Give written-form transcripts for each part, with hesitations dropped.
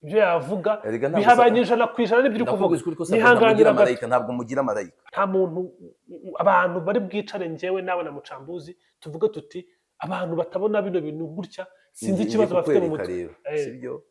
Ibyo yavuga Erega ntabwo bihabanye 100% n'ibyo uri kuvuga. Ndakubwiza ukuri ko Sabin ntabwo Nihanganira ugira gato. marayika, ntabwo mugira marayika. Nta muntu, abantu bari bwicare, njyewe nawe na Mucambuzi, tuvuge tuti abantu batabona bino bintu gutya, sinzi Ngiye ikibazo bafite mu kukwereka mutwe. rero, sibyo?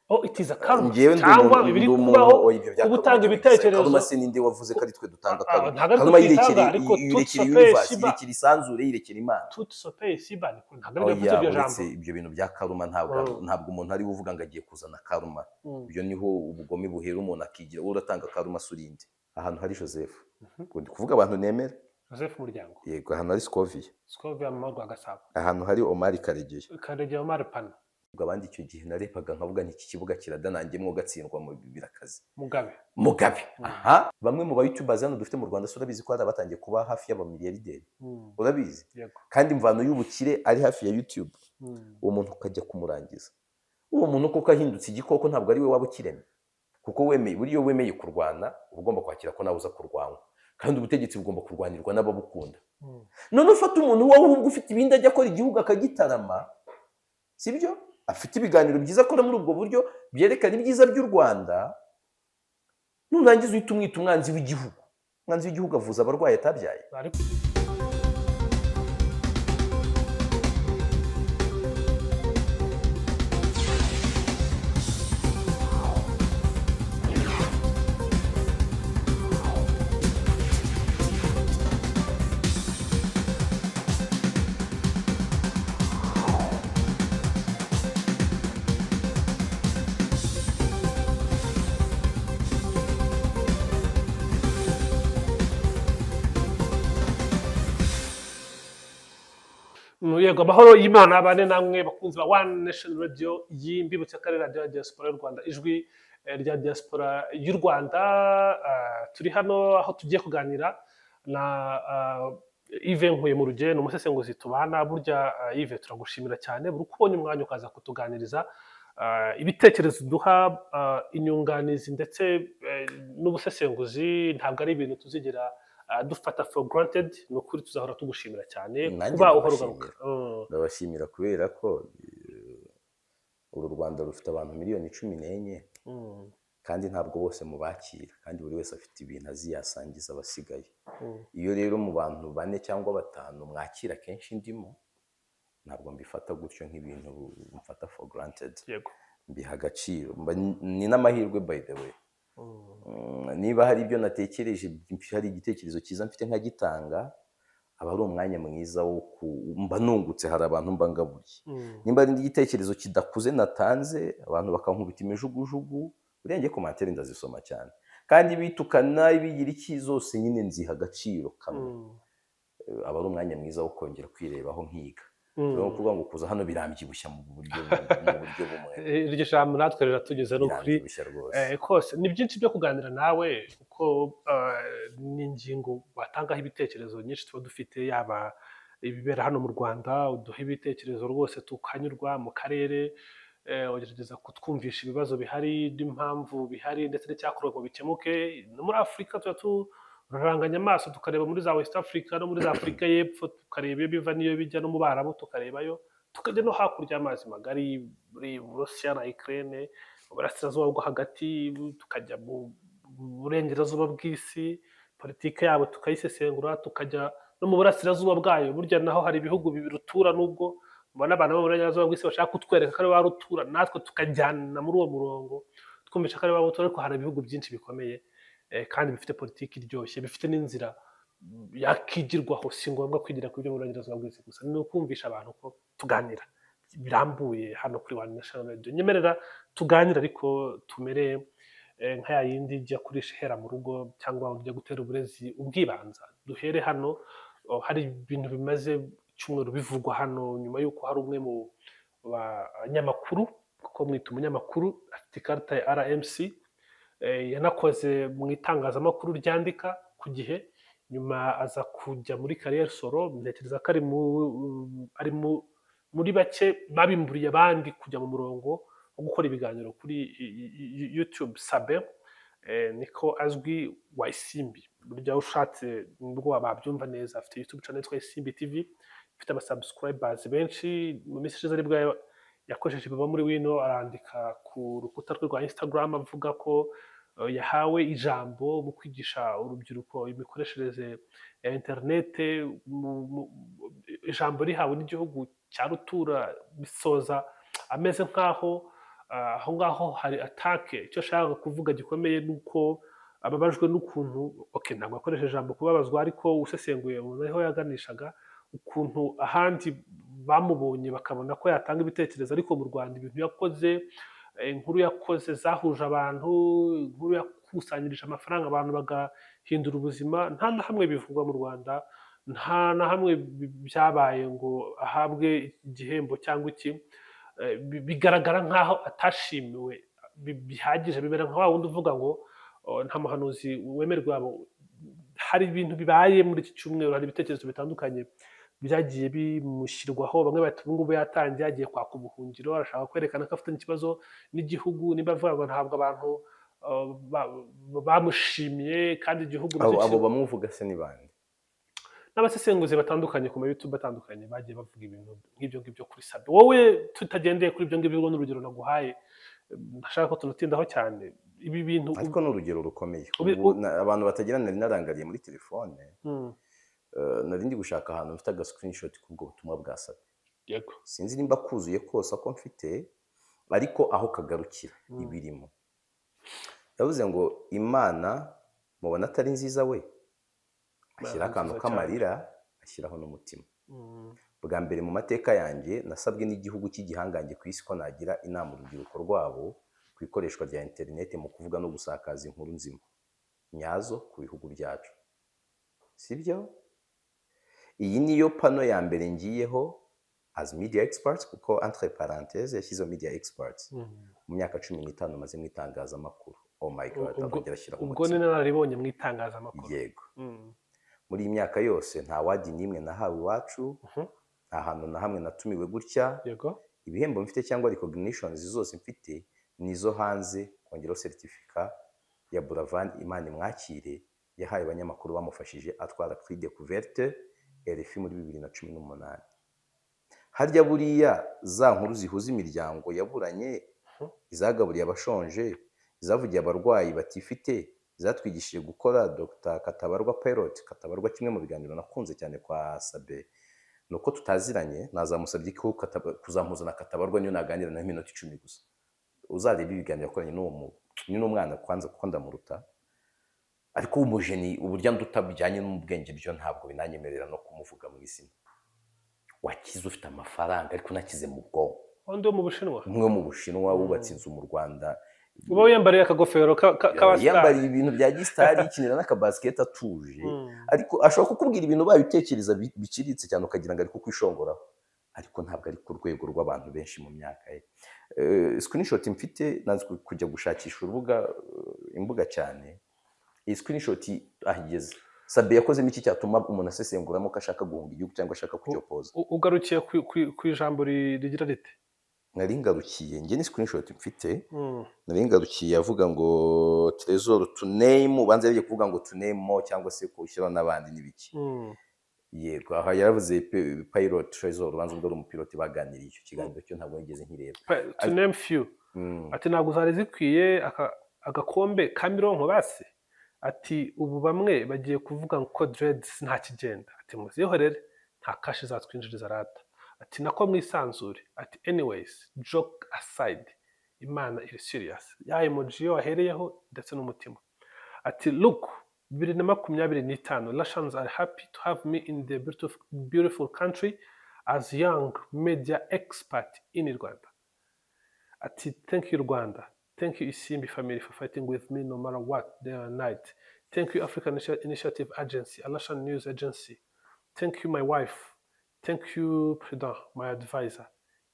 Oh, it is a karma Njyewe ndi cyangwa umuntu, ibiri ndi umuntu kubaho, oya, ibyo bya kuba utanga karma. ibitekerezo. Karma se ninde wavuze ko ari twe dutanga Ah, karma? ntabwo ari Karma twe yirekera, tuyitanga, ariko yirekera tout universe, shiba. yirekera isanzure, yirekera Imana. Tout se paie ici-bas, ntabwo ari byo yavuze Oya, iryo uretse jambo. ibyo bintu bya karma, ntabwo ntabwo umuntu ari we uvuga ngo agiye kuzana karma. Ibyo niho ubugome buhera, umuntu akigira wowe uratanga karma se urinde. Ahantu hari Joseph, ubwo ndi kuvuga abantu nemera. Joseph Muryango. Yego, ahantu hari Scovia. Scovia Mama rwa Gasabo. Ahantu hari Omar Karegeya. Karegeya Omar Pana. Ubwo abandi icyo gihe narebaga nkavuga nti iki kibuga kiradanangiye, gatsindwa mu birakazi. Mugabe. Mugabe. Aha bamwe mu ba youtubers hano dufite mu Rwanda se, urabizi ko hari abatangiye kuba hafi y'abamiliyarderi? Urabizi? Yego. Kandi imvano y'ubukire ari hafi ya YouTube. Uwo muntu ukajya kumurangiza, uwo muntu koko ahindutse igikoko, ntabwo ari we waba ukiremye, kuko wemeye, buriya iyo wemeye kurwana uba ugomba kwakira ko nawe uza kurwanywa, kandi ubutegetsi bugomba kurwanirwa n'ababukunda. None ufata umuntu wowe ahubwo ufite ibindi ajya akora igihugu akagitarama, sibyo? Afite ibiganiro byiza akora muri ubwo buryo byerekana ibyiza by'u Rwanda, nurangiza uhita umwita umwanzi w'igihugu. Umwanzi w'igihugu avuza abarwayi atabyaye. Ariko yego, amahoro y'Imana abane namwe bakunzi ba One Nation Radio. Iyi mbibutse ko ari radiyo ya diaspora y'u Rwanda, ijwi rya diaspora y'u Rwanda. Turi hano aho tugiye kuganira na Yves Nkuye mu Rugendo, ni umusesenguzi tubana. Burya Yves, turagushimira cyane buri uko ubonye umwanya ukaza kutuganiriza, ibitekerezo duha, inyunganizi ndetse n'ubusesenguzi, ntabwo ari ibintu tuzigera dufata for granted. Ni ukuri tuzahora tugushimira cyane Nanjye kuba uhora ndabashimira. ugaruka. Ndabashimira kubera ko uru Rwanda rufite abantu miliyoni 14, kandi ntabwo bose mubakira, kandi buri wese afite ibintu azi yasangiza abasigaye. Iyo rero mu bantu bane cyangwa batanu mwakira kenshi ndimo, ntabwo mbifata gutyo nk'ibintu mfata for granted. Mbiha agaciro. Ni n'amahirwe, by the way. Niba hari ibyo natekereje, hari igitekerezo cyiza mfite nkagitanga, aba ari umwanya mwiza wo mba nungutse, hari abantu mba ngaburiye. Nimba ari igitekerezo kidakuze natanze, abantu bakankubita imijugujugu, buriya njye commentaire ndazisoma cyane, kandi bitukana ibigira iki zose nyine nziha agaciro kamwe. Aba ari umwanya mwiza wo kongera kwirebaho nkiga. Rero kuvuga ngo kuza hano birambyibushya mu buryo bumwe. Iryo jambo natwe riratugeze, ni ukuri. Birambyibushya rwose. Kose ni byinshi byo kuganira nawe, kuko ni ingingo watangaho ibitekerezo nyinshi tuba dufite, yaba ibibera hano mu Rwanda, uduha ibitekerezo rwose tukanyurwa, mu karere ugerageza kutwumvisha ibibazo bihari n'impamvu bihari ndetse n'icyakorwa ngo bikemuke. No muri Afurika tuba turaranganya amaso tukareba muri za West Africa no muri za Afurika y'Epfo, tukareba iyo biva n'iyo bijya, no mu Barabu tukarebayo, tukajya no hakurya y'amazi magari muri Burusiya na Ukraine, mu burasirazuba bwo hagati, tukajya mu burengerazuba bw'isi, politike yabo tukayisesengura, tukajya no mu burasirazuba bwayo. Burya naho hari ibihugu birutura, nubwo mbona abantu bo mu burengerazuba bw'isi bashaka kutwereka ko ari ba rutura, natwe tukajyana muri uwo murongo twumvisha ko ari ba rutura, ariko hari ibihugu byinshi bikomeye kandi bifite politiki iryoshye, bifite n'inzira yakigirwaho. Si ngombwa kwigira ku byo mu burengerazuba bw'isi gusa, ni ukumvisha abantu ko tuganira birambuye hano kuri One Nation Radio. Nyemerera tuganire, ariko tumere nka ya yindi ijya kurisha ihera mu rugo cyangwa ujya gutera uburezi ubwibanza. Duhere hano. Oh, hari ibintu bimaze icyumweru bivugwa hano nyuma y'uko hari umwe mu banyamakuru, kuko mwita umunyamakuru, afite ikarita ya RMC, yanakoze mu itangazamakuru ryandika ku gihe, nyuma aza kujya muri carrière solo. Ntekereza ko ari muri bake babimburiye abandi kujya mu murongo wo gukora ibiganiro kuri YouTube. Sabe niko azwi, wa Isimbi, burya ushatse nibwo babyumva neza. Afite YouTube channel yitwa Isimbi TV, ifite aba subscribers benshi. Mu minsi ishize aribwo Yakoresheje Baba muri wino, arandika ku rukuta rwe rwa Instagram avuga ko yahawe ijambo mu kwigisha urubyiruko imikoreshereze ya interinete, ijambo rihawe n'igihugu cya rutura. Bisoza ameze nk'aho aho ngaho hari attaque. Icyo ashaka kuvuga gikomeye ni uko ababajwe n'ukuntu, okay, ntabwo akoresheje ijambo kubabazwa, ariko usesenguye umuntu ariho yaganishaga, ukuntu ahandi bamubonye bakabona ko yatanga ibitekerezo, ariko mu Rwanda ibintu yakoze, inkuru yakoze zahuje abantu, inkuru yakusanyirije amafaranga abantu bagahindura ubuzima, nta na hamwe bivugwa mu Rwanda, nta na hamwe byabaye ngo ahabwe igihembo cyangwa iki. Bigaragara nk'aho atashimiwe bihagije. Bimera nka wa wundi uvuga ngo: "Oh, nta muhanuzi wemerwa." Hari ibintu bibaye muri iki cyumweru, hari ibitekerezo bitandukanye byagiye bimushyirwaho. Bamwe bati: "Ubu ngubu yatangiye, agiye kwaka ubuhungiro, arashaka kwerekana ko afite ikibazo n'igihugu." Niba avuga ngo ntabwo abantu bamushimiye kandi igihugu Abo nacyo abo bamuvuga se ni bande? N'abasesenguzi batandukanye ku ma YouTube atandukanye bagiye bavuga ibintu nk'ibyo ngibyo kuri Sabe. Wowe, tutagendeye kuri ibyo ngibyo, n'urugero naguhaye, ndashaka ko tunatindaho cyane ibi bintu. Ariko ni urugero rukomeye. Ubu Ubu abantu batagira, nari narangariye muri telefone, nari ndi gushaka ahantu mfite aga screenshot k'ubwo butumwa bwa Sabe. Sinzi nimba kuzuye kose ako mfite, ariko aho kagarukira ibirimo, yavuze ngo: "Imana mubona atari nziza we?" Ashyiraho akantu nziza cyane. k'amarira, ashyiraho n'umutima. "Bwa mbere mu mateka yanjye nasabwe n'igihugu cy'igihangange ku isi ko nagira inama urubyiruko rwabo ku ikoreshwa rya interineti mu kuvuga no gusakaza inkuru nzima nyazo ku bihugu byacu." Sibyo? "Iyi niyo panel ya mbere ngiyeho as media experts," kuko entre parenthèses yashyizeho media experts, "mu myaka 15 maze mu itangazamakuru." Oh my God! Ubwo Arongera ashyiraho ubwo ni umutima. Inararibonye mu itangazamakuru. Yego. "Muri iyi myaka yose nta award n'imwe nahawe iwacu, nta hantu na hamwe natumiwe gutya. Ibihembo mfite cyangwa recognitions zose mfite ni izo hanze," kongeraho certificat ya Buravan, Imana imwakire, yahaye abanyamakuru bamufashije atwara Prix Découverte RFI muri 2018. Harya buriya za nkuru zihuza imiryango yaburanye, izagaburiye abashonje, izavugiye abarwayi batifite, zatwigishije gukora, Dr Katabarwa, Pilot Katabarwa, kimwe mu biganiro nakunze cyane kwa Sabe ni uko tutaziranye, nazamusabye ko kuzampuza na Katabarwa, niyo naganira nawe iminota 10 gusa. Uzareba ibiganiro yakoranye n'uwo ni n'umwana kwanza, kuko ndamuruta, ariko w'umujeni, uburyo anduta bijyanye n'ubwenge byo ntabwo binanyemerera no kumuvuga mu izina. Wakize ufite amafaranga ariko unakize mu bwonko. Undi wo mu Bushinwa. Umwe wo mu Bushinwa wubatse inzu mu Rwanda. Uba wiyambariye akagofero k'abasitari. Yambariye ibintu bya gisitari, yikinira n'akabasiketi atuje, ariko ashobora kukubwira ibintu ubaye utekereza biciriritse cyane ukagira ngo ari kukwishongoraho, ariko ntabwo ari ku rwego rw'abantu benshi mu myaka ye. Screenshot mfite, nanze kujya gushakisha urubuga, imbuga cyane. Iyi screenshot ahigeze Sabe yakozemo iki cyatuma umuntu asesenguramo ko ashaka guhunga igihugu cyangwa ashaka kucyopoza? Ugarukiye ku ijambo rigira rite? Nari ngarukiye, njye ni screenshot mfite. Nari ngarukiye avuga ngo Trezor to name, ubanza yagiye kuvuga ngo to name more cyangwa se gushyiraho n'abandi n'ibiki. Yego, aha yaravuze Pilot Trezor, ubanza ubwo ari umupiloti baganiriye. Icyo kiganiro cyo ntabwo nigeze nkireba. To name few. Ati: "Ntabwo zari zikwiye agakombe ka mironko basi." Ati: "Ubu bamwe bagiye kuvuga ngo dreads nta kigenda." Ati: "Muzihorere, nta cash zatwinjiriza rata." Ati: "Nako mwisanzure." Ati: "Anyways, joke aside, Imana iri serious." Ya emoji yo wahereyeho ndetse n'umutima. Ati: "Look, 2025, Russians are happy to have me in the beautiful, beautiful country as young media expert in Rwanda." Ati: "Thank you Rwanda, thank you Isimbi family for fighting with me no matter what, day and night. Thank you African Initiative Agency, Russian News Agency. Thank you my wife. Thank you Prudent, my advisor.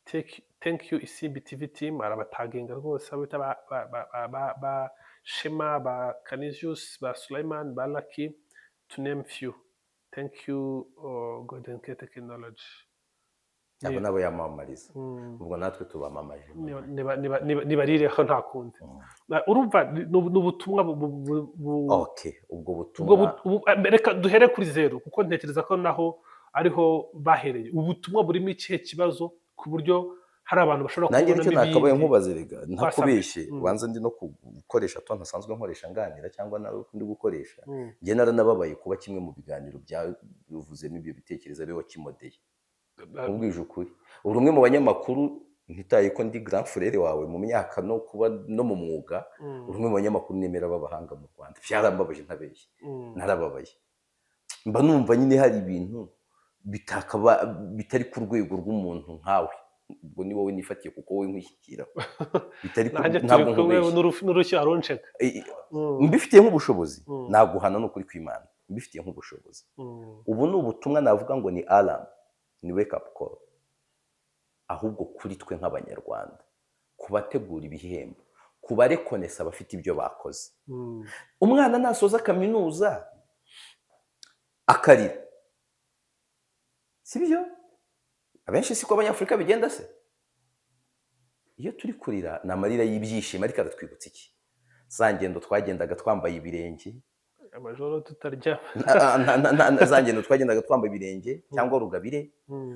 Thank you Isimbi TV team." Arabataginga rwose, abo bita ba Shema, ba Canisius, ba Sulaiman, ba Lucky, to name few. Thank you Golden K Technology." Abo nabo yamamariza. Ubwo natwe tubamamaje. Nibarireho nta kundi. Urumva ni ubutumwa Okay, ubwo ubwo butumwa reka duhere kuri zeru, kuko ntekereza ko naho ariho bahereye. Ubutumwa burimo ikihe kibazo ku buryo Hari abantu bashobora Nanjye nicyo kubonamo nakabaye ibindi. nkubaze rega, ntakubeshye. Banza ndi no gukoresha to ntasanzwe nkoresha nganira cyangwa nawe ndi gukoresha. Njye naranababaye kuba kimwe mu biganiro byavuzemo ibyo bitekerezo ariwe wakimodeye. Nkubwije ukuri, uri umwe mu banyamakuru, ntitaye ko ndi grand frère wawe mu myaka no kuba no mu mwuga, uri umwe mu banyamakuru nemera b'abahanga mu Rwanda. Byarambabaje, ntabeshye. Narababaye, mba numva nyine hari ibintu bitakaba bitari ku rwego rw'umuntu nkawe. Ubwo ni wowe nifatiye kuko wowe nkwishyikira bitari ku Nanjye turi ntabwo kumwe. nkubeshye. N'urushyi arunsheka. Mbifitiye nk'ubushobozi, naguhana, ni ukuri kw'Imana, mbifitiye nk'ubushobozi. Ubu ni ubutumwa navuga ngo ni alarm, ni wake up call ahubwo kuri twe nk'Abanyarwanda, kubategura ibihembo, kubarekonesa abafite ibyo bakoze. Umwana nasoza kaminuza akarira, sibyo? Abenshi siko Abanyafurika bigenda se? Iyo turi kurira ni amarira y'ibyishimo, ariko aratwibutsa iki? Za ngendo twagendaga twambaye ibirenge, Amajoro tutarya. Za ngendo twagendaga twambaye ibirenge cyangwa rugabire,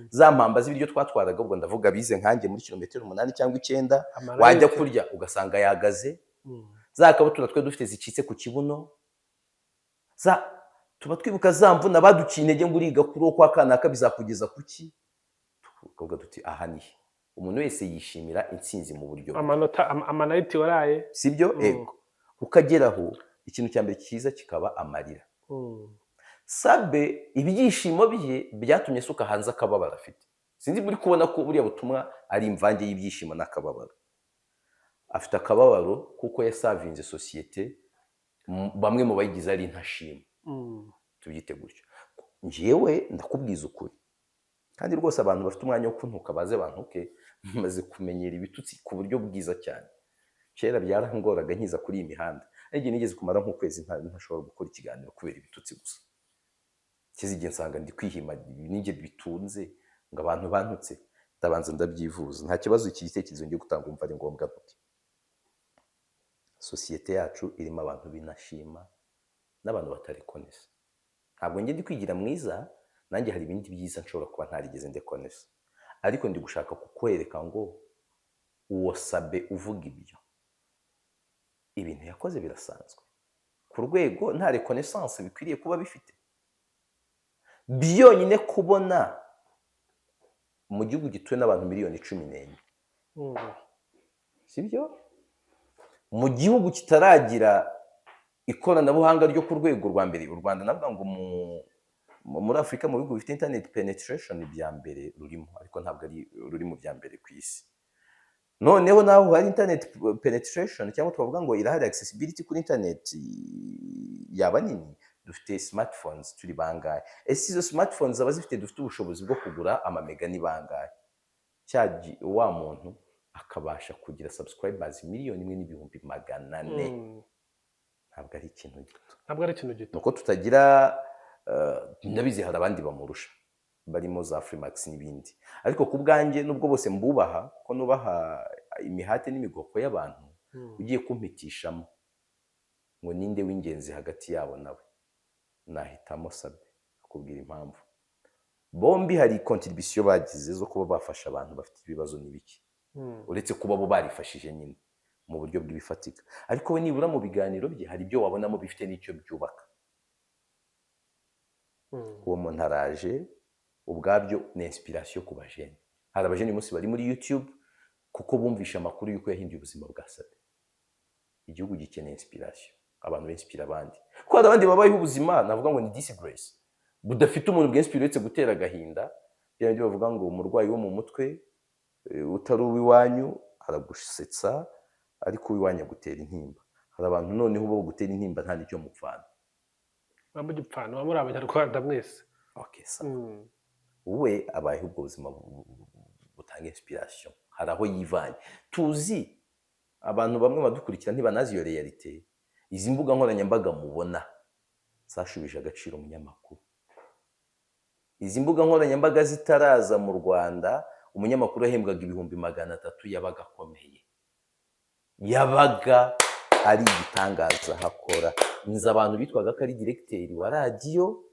za mpamba z'ibiryo twatwaraga, ubwo ndavuga bize nkanjye, muri kilometero 8 cyangwa 9, Amarayiti. wajya kurya ugasanga yagaze, za kabutura twe dufite zicitse ku kibuno, za tuba twibuka za mvuna baduciye intege ngo uriga kuri uwo kwa kanaka bizakugeza kuki? Tukavuga tuti aha ni he? Umuntu wese yishimira intsinzi mu buryo bwe. Amanota, amanayiti waraye. Sibyo? Ego, ukageraho ikintu cya mbere cyiza kikaba amarira. Sabe ibyishimo bye byatumye asuka hanze akababaro afite. Sinzi muri kubona ko buriya butumwa ari imvange y'ibyishimo n'akababaro. Afite akababaro kuko yasavinze sosiyete, bamwe mu bayigize ari intashima, tubyite gutyo. Njyewe ndakubwiza ukuri, kandi rwose abantu bafite umwanya wo kuntuka baze bantuke, maze kumenyera ibitutsi ku buryo bwiza cyane. Kera byarangoraga nkiza kuri iyi mihanda, ariko igihe nigeze kumara nk'ukwezi ntashobora gukora ikiganiro kubera ibitutsi gusa. Kize igihe nsanga ndi kwihima ninjye bitunze ngo abantu bantutse, ndabanza ndabyivuza, nta kibazo. Iki gitekerezo ngiye gutanga umva ari ngombwa ntuke. Sosiyete yacu irimo abantu binashima n'abantu batarekonesa. Ntabwo njye ndi kwigira mwiza, nanjye hari ibindi byiza nshobora kuba ntarigeze ndekonesa, ariko ndi gushaka kukwereka ngo uwo Sabe uvuga ibyo, ibintu yakoze birasanzwe ku rwego nta reconnaissance bikwiriye kuba bifite. Byonyine kubona mu gihugu gituwe n'abantu miliyoni 14, sibyo, mu gihugu kitaragira ikoranabuhanga ryo ku rwego rwa mbere, u Rwanda navuga ngo muri Afurika, mu bihugu bifite internet penetration bya mbere rurimo, ariko ntabwo ari ruri mu bya mbere ku isi. Noneho naho hari internet penetration, cyangwa twavuga ngo irahari, accessibility kuri internet yaba nini, dufite smartphones turi bangahe? Ese izo smartphones abazifite dufite ubushobozi bwo kugura amamega ni bangahe? Wa muntu akabasha kugira subscribers 1,400,000. Ntabwo ari ikintu gito. Ntabwo ari ikintu gito. Nuko tutagira, ndabizi hari abandi bamurusha barimo za Freemax n'ibindi, ariko ku bwanjye, nubwo bose mbubaha, ko nubaha imihate n'imigoko y'abantu, ugiye kumpitishamo ngo ninde w'ingenzi hagati yabo nawe, nahitamo Sabe. Akubwira impamvu: bombi hari contribution bagize zo kuba bafasha abantu bafite ibibazo n'ibiki, uretse kuba bo barifashije nyine mu buryo bw'ibifatika, ariko we nibura mu biganiro bye hari ibyo wabonamo bifite n'icyo byubaka. Uwo muntu araje, ubwabyo ni inspiration ku bajene. Hari abajene uyu munsi bari muri YouTube kuko bumvishe amakuru y'uko yahinduye ubuzima bwa Sabe. Igihugu gikeneye inspiration, abantu binspira abandi, kuko hari abandi babayeho ubuzima navuga ngo ni disgrace, budafite umuntu bwinspira uretse gutera agahinda. Bya bindi bavuga ngo umurwayi wo mu mutwe utari uw'iwanyu aragusetsa, ariko uw'iwanyu agutera intimba. Hari abantu noneho bo gutera intimba nta n'icyo mupfana. Muba mugipfana, muba muri Abanyarwanda mwese. Okay, sawa. We abayeho ubwo buzima butanga inspiration, hari aho yivanye. Tuzi abantu bamwe badukurikira ntibanazi iyo réalité. Izi mbuga nkoranyambaga mubona zashubije agaciro umunyamakuru. Izi mbuga nkoranyambaga zitaraza mu Rwanda, umunyamakuru yahembwaga 300,000 yabaga akomeye, yabaga ari igitangaza hakora. Nzi abantu bitwaga ko ari diregiteri wa radiyo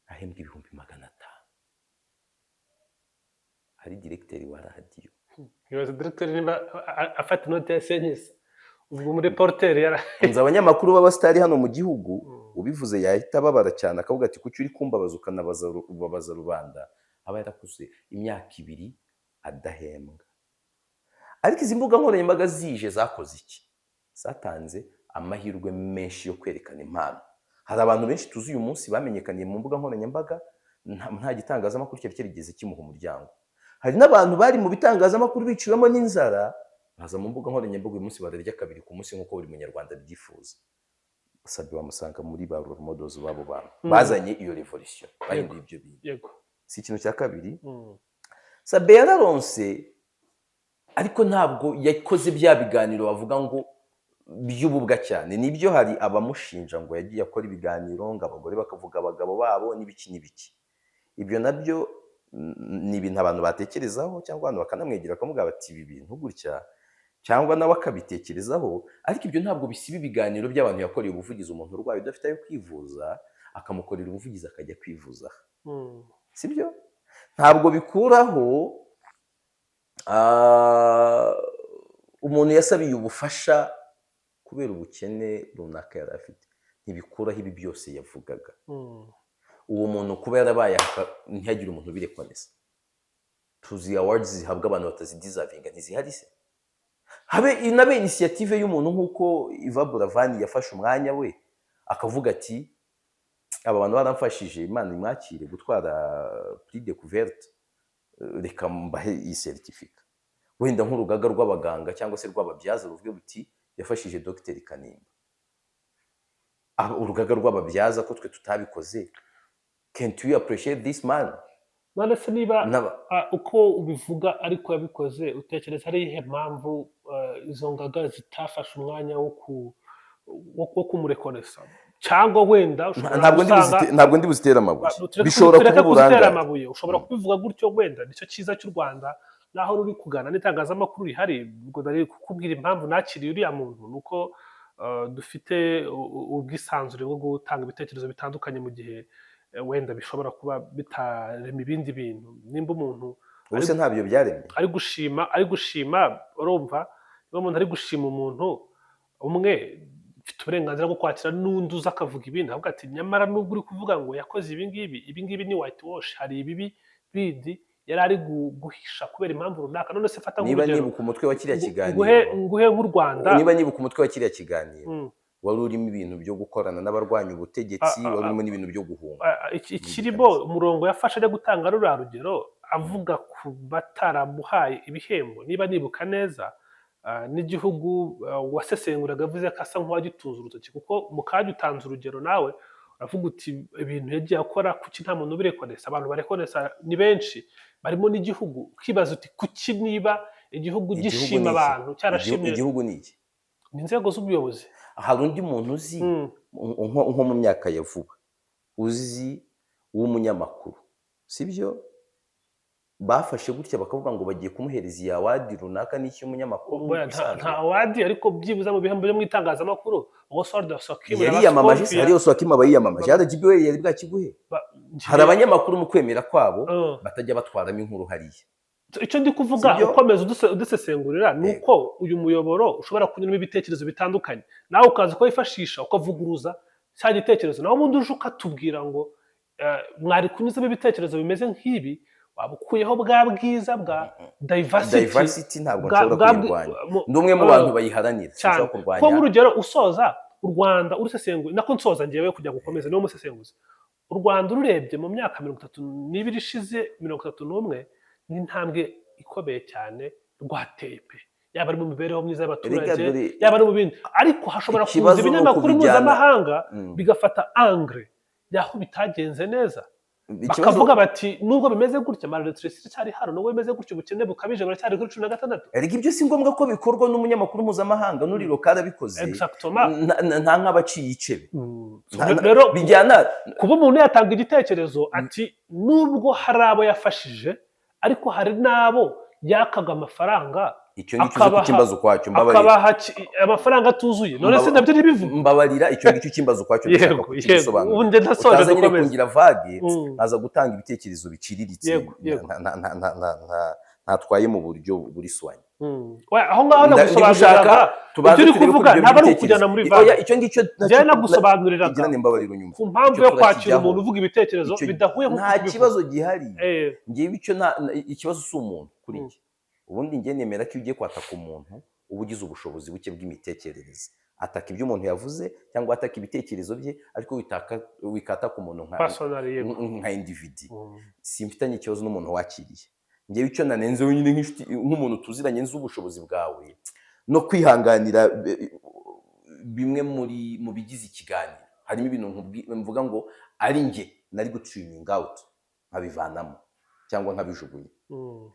ahembwa 500,000, ari diregiteri wa radiyo. Nkibaza directeur niba afata inoti ya senyisi, ubwo muri porteur yara Nzi abanyamakuru b'abasitari hano mu gihugu, ubivuze yahita ababara cyane, akavuga ati: "Kuki uri kumbabaza, ukanabaza ubabaza rubanda?" Aba yarakuze imyaka 2 adahembwa. Ariko izi mbuga nkoranyambaga zije zakoze iki? Zatanze amahirwe menshi yo kwerekana impano. Hari abantu benshi tuzi uyu munsi bamenyekaniye mu mbuga nkoranyambaga, nta gitangazamakuru cyari cyarigeze kimuha umuryango. Hari n'abantu bari mu bitangazamakuru biciwemo n'inzara, baza mu mbuga nkoranyambaga, uyu munsi bararya kabiri ku munsi nk'uko buri munyarwanda abyifuza. Sabe wamusanga muri ba role models b'abo bantu bazanye iyo revolution, bahinduye ibyo bintu. Si ikintu cya kabiri, Sabe yararonse, ariko ntabwo yakoze bya biganiro bavuga ngo by'ububwa cyane. Nibyo, hari abamushinja ngo yagiye akora ibiganiro ngo abagore bakavuga abagabo babo n'ibiki n'ibiki. Ibyo nabyo ni ibintu abantu batekerezaho, cyangwa abantu bakanamwegera bakamubwira bati: "Ibi bintu gutya", cyangwa nawe akabitekerezaho. Ariko ibyo ntabwo bisiba ibiganiro by'abantu yakoreye ubuvugizi. Umuntu urwaye udafite ayo kwivuza, akamukorera ubuvugizi akajya kwivuza, sibyo? Ntabwo bikuraho umuntu yasabiye ubufasha kubera ubukene runaka yari afite, ntibikuraho ibi byose yavugaga. Uwo muntu kuba yarabaye ntihagire umuntu ubirekonesa. Tuzi awards zihabwa abantu batazideservinga, ntizihari se? Habe inabe initiative y'umuntu nk'uko Yvan Buravan yafashe umwanya we akavuga ati: "Aba bantu baramfashije, Imana imwakire, gutwara prix découverte, reka mbahe iyi certificat." Wenda nk'urugaga rw'abaganga cyangwa se rw'ababyaza ruvuge ruti: "Yafashije Dogiteri Kanimba." Urugaga rw'ababyaza, ko twe tutabikoze, can't we appreciate this man? None se niba uko ubivuga ariko yabikoze, utekereza ari iyihe mpamvu izo ngaga zitafashe umwanya wo kumurekonesa? Cyangwa wenda ushobora gusanga Ntabwo ndi buzitere amabuye. Bishobora tureke kuba kuzitera uburangare. amabuye. Ushobora kubivuga gutyo, wenda nicyo cyiza cy'u Rwanda naho ruri kugana n'itangazamakuru rihari. Ubwo nari kukubwira impamvu nakiriye uriya muntu, ni uko dufite ubwisanzure bwo gutanga ibitekerezo bitandukanye, mu gihe wenda bishobora kuba bitarema ibindi bintu. Nimba umuntu Ubu se ntabyo byaremye? ari gushima, urumva, niba umuntu ari gushima umuntu umwe, mfite uburenganzira bwo kwakira n'undi uza akavuga ibindi, avuga ati: "Nyamara nubwo uri kuvuga ngo yakoze ibi ngibi, ibi ngibi ni white wash, hari ibibi bindi yari ari guhisha kubera impamvu runaka." None se fata Niba nk'urugero, nibuka umutwe wa kiriya kiganiro, nguhe nk'u Rwanda. Niba nibuka umutwe wa kiriya kiganiro, wari urimo ibintu byo gukorana n'abarwanya ubutegetsi, wari urimo n'ibintu byo guhunga. Ikirimo umurongo yafashe ajya gutanga ruriya rugero, avuga ku bataramuhaye ibihembo, niba nibuka neza, n'igihugu wasesenguraga, avuze ko asa nk'uwagitunze urutoki, kuko mu kanya utanze urugero nawe uravuga uti: "Ibintu yagiye akora, kuki nta muntu ubirekonesa?" Abantu barekonesa ni benshi, barimo n'igihugu. Ukibaza uti: "Kuki niba igihugu Igihugu gishima ni iki? abantu cyarashimye?" Igihugu ni iki? Ni inzego z'ubuyobozi. Hari undi muntu uzi nko mu myaka ya vuba uzi w'umunyamakuru, sibyo, bafashe gutya bakavuga ngo bagiye kumuhereza iyi award runaka n'iki, umunyamakuru Oya, usanzwe? nta award, ariko byibuze mu bihembo byo mu itangazamakuru, Oswald Oswakim Yari yiyamamaje se? Hari Oswakim aba yiyamamaje, RGB we yari bwakiguhe. Hari abanyamakuru mu kwemera kwabo batajya batwaramo inkuru hariya. Icyo ndi kuvuga, Sibyo? ukomeza udusesengurira, ni uko uyu muyoboro ushobora kunyuramo ibitekerezo bitandukanye, nawe ukaza ukawifashisha ukavuguruza cya gitekerezo. Nawe ubundi uje ukatubwira ngo mwari kunyuzamo ibitekerezo bimeze nk'ibi, waba ukuyeho bwa bwiza bwa diversity. Diversity ntabwo nshobora kuyirwanya. Ndi umwe mu bantu bayiharanira. Cyane. Sinshobora kurwanya. Ko nk'urugero usoza u Rwanda urusesenguye, nako nsoza ngewe kugira ngo ukomeze, niwo musesenguzi, u Rwanda ururebye mu myaka 32 ishize, 31, ni intambwe ikomeye cyane rwateye pe, yaba ari mu mibereho myiza y'abaturage, Erega dore yaba ari mu bindi. Ariko hashobora kuza ikibazo ni ibinyamakuru ukubijyana mpuzamahanga bigafata angle y'aho bitagenze neza, Ikibazo bakavuga bati: "Nubwo bimeze gutya, malnutrition iracyari hano, nubwo bimeze gutya, ubukene bukabije buracyari kuri 16." Erega ibyo si ngombwa ko bikorwa n'umunyamakuru mpuzamahanga, n'uri local abikoze. Exactement. Nta nk'abaciye icebe. Rero bijyana kuba umuntu yatanga igitekerezo ati: "Nubwo hari abo yafashije, ariko hari n'abo yakaga amafaranga Icyo ngicyo uze kukimbaza ukwacyo, mbabarira. akabaha amafaranga atuzuye." None se nabyo ntibivuga? Mbabarira, icyo ngicyo ukimbaza ukwacyo, ndashaka Yego. kukigisobanura. Ubu njye ndasoje, Utaza nyine dukomeze. kungira vague, nkaza gutanga ibitekerezo biciriritse. Yego. Ntatwaye mu buryo buri soigné. Oya, aho ngaho Ndi nagusobanuriraga. gushaka tubanze Ibyo uri turebe ko kuvuga ibyo ntabwo ari bitekerezo. ukujyana muri Oya, VAR. icyo ngicyo nacyo Njyewe nagusobanuriraga igira nimbabarira unyumva. ku mpamvu Icyo yo kwakira turakijyaho. umuntu uvuga ibitekerezo bidahuye nk'uko Nta ubivuga. kibazo gihari. Ngewe icyo ikibazo si umuntu kuri njye. Ubundi njye nemera ko iyo ugiye kwataka umuntu, uba ugize ubushobozi buke bw'imitekerereze. Ataka ibyo umuntu yavuze cyangwa ataka ibitekerezo bye, ariko wikataka umuntu nka Personal, yego. nka individu. Simfitanye ikibazo n'umuntu wakiriye. Ngewe icyo nanenze wenyine nk'inshuti, nk'umuntu tuziranye, nzi ubushobozi bwawe no kwihanganira bimwe mu bigize ikiganiro, harimo ibintu mvuga ngo ari njye nari gutriminga out, nkabivanamo cyangwa nkabijugunya.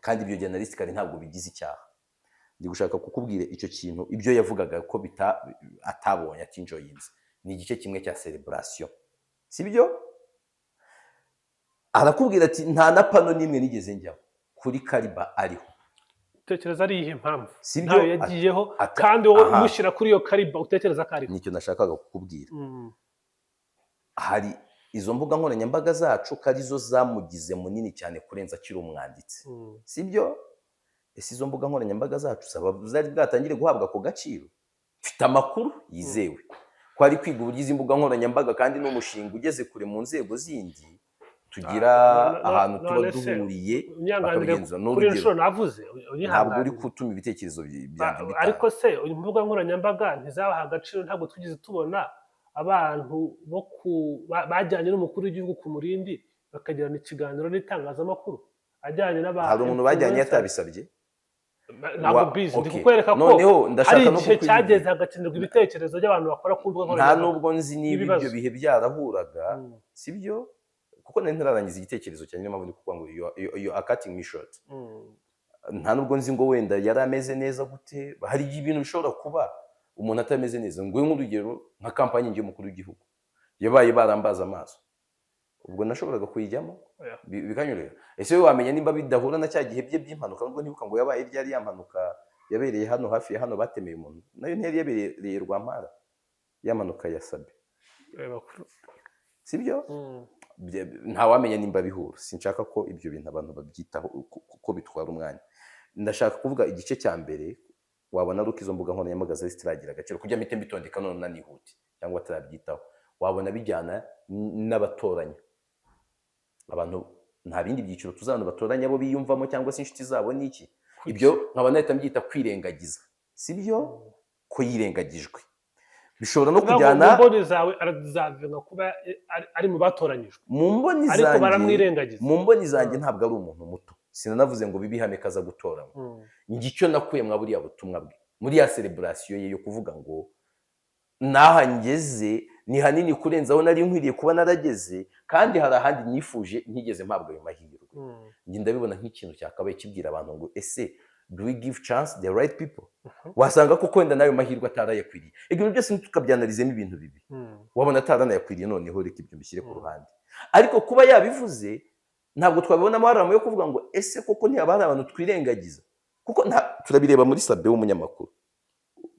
Kandi ibyo journalistically ntabwo bigize icyaha. Ndi gushaka kukubwira icyo kintu, ibyo yavugaga ko bita atabonye, atinjoyinze, ni igice kimwe cya celebration, sibyo? Arakubwira ati nta na panel n'imwe nigeze njyaho kuri calibre ariho. Utekereza ari iyihe mpamvu Sibyo? ntayo yagiyeho, kandi wowe umushyira kuri iyo calibre utekereza ko ariho? Nicyo nashakaga kukubwira. Hari izo mbuga nkoranyambaga zacu ko arizo zamugize munini cyane kurenza akiri umwanditsi, sibyo? Ese izo mbuga nkoranyambaga zacu zaba zari bwatangire guhabwa ako gaciro? Mfite amakuru yizewe ko ari kwiga uburyo izi mbuga nkoranyambaga, kandi ni umushinga ugeze kure mu nzego zindi tugira ahantu tuba None se, duhuriye unyihanganire, bakabigenzura. Ni kuri urugero. inshuro navuze, Ntabwo uri unyihanganire. gutuma ibitekerezo byanjye bitanga. Ariko se imbuga nkoranyambaga ntizabaha agaciro? Ntabwo twigeze tubona abantu bo ku bajyanye n'umukuru w'igihugu ku Murindi bakagirana ikiganiro n'itangazamakuru ajyanye n'aba Hari umuntu bajyanye influencers? atabisabye? Ntabwo bizi, ndi kukwereka ko Noneho ndashaka hari no igihe kukwibwira. cyageze hagakenerwa ibitekerezo by'abantu bakora ku mbuga Nta nkoranyambaga nubwo nzi niba n'ibibazo. ibyo bihe byarahuraga, sibyo? Kuko nari ntararangiza igitekerezo cyanjye, niyo mpamvu ndi kuvuga ngo you are cutting me short. Nta nubwo nzi ngo wenda yari ameze neza gute. Hari ibintu bishobora kuba umuntu atameze neza. Nguhe nk'urugero, nka campagne y'umukuru w'igihugu yabaye, barambaza amaso, ubwo nashoboraga kuyijyamo? Oya. Bikanyorohera. Ese wowe wamenya nimba bidahura na cya gihe bye by'impanuka? Nubwo ntibuka ngo yabaye ryari ya mpanuka yabereye hano hafi ya hano batemeye umuntu, nayo ntiyari yabereye Rwampara, ya mpanuka ya Sabe? Reba kuri- Sibyo? Ntawamenya nimba bihura. Sinshaka ko ibyo bintu abantu babyitaho kuko bitwara umwanya. Ndashaka kuvuga igice cya mbere, wabona ari uko izo mbuga nkoranyambaga zari zitaragira agaciro kujya mpite mbitondeka none nanihute cyangwa batarabyitaho. Wabona bijyana n'abatoranya abantu. Nta bindi byiciro tuzabona batoranya abo biyumvamo cyangwa se inshuti zabo n'iki. Ibyo nkaba nahita mbyita kwirengagiza, sibyo? Ko yirengagijwe bishobora no Kuvuga ngo kujyana. Mu mboni zawe aradeservinga kuba ari mu batoranyijwe, Mu mboni ariko zanjye, baramwirengagiza. mu mboni zanjye ntabwo ari umuntu muto. Sinanavuze ngo bibe ihame kaza gutoranywa. Njye icyo nakuye mwa buriya butumwa bwe muri ya celebration ye yo kuvuga ngo n'aha ngeze ni hanini kurenza aho nari nkwiriye kuba narageze, kandi hari ahandi nifuje ntigeze mpabwa ayo mahirwe. Njye ndabibona nk'ikintu cyakabaye kibwira abantu ngo ese do we give chance the right people? Wasanga koko wenda n'ayo mahirwe atarayakwiriye. Ibyo bintu byose ntitukabyanalizemo ibintu bibi. Wabona ataranayakwiriye. Noneho reka ibyo mbishyire ku ruhande. Ariko kuba yabivuze, ntabwo twabibonamo alarm yo kuvuga ngo ese koko ntihaba hari abantu twirengagiza? Kuko turabireba muri Sabe w'umunyamakuru,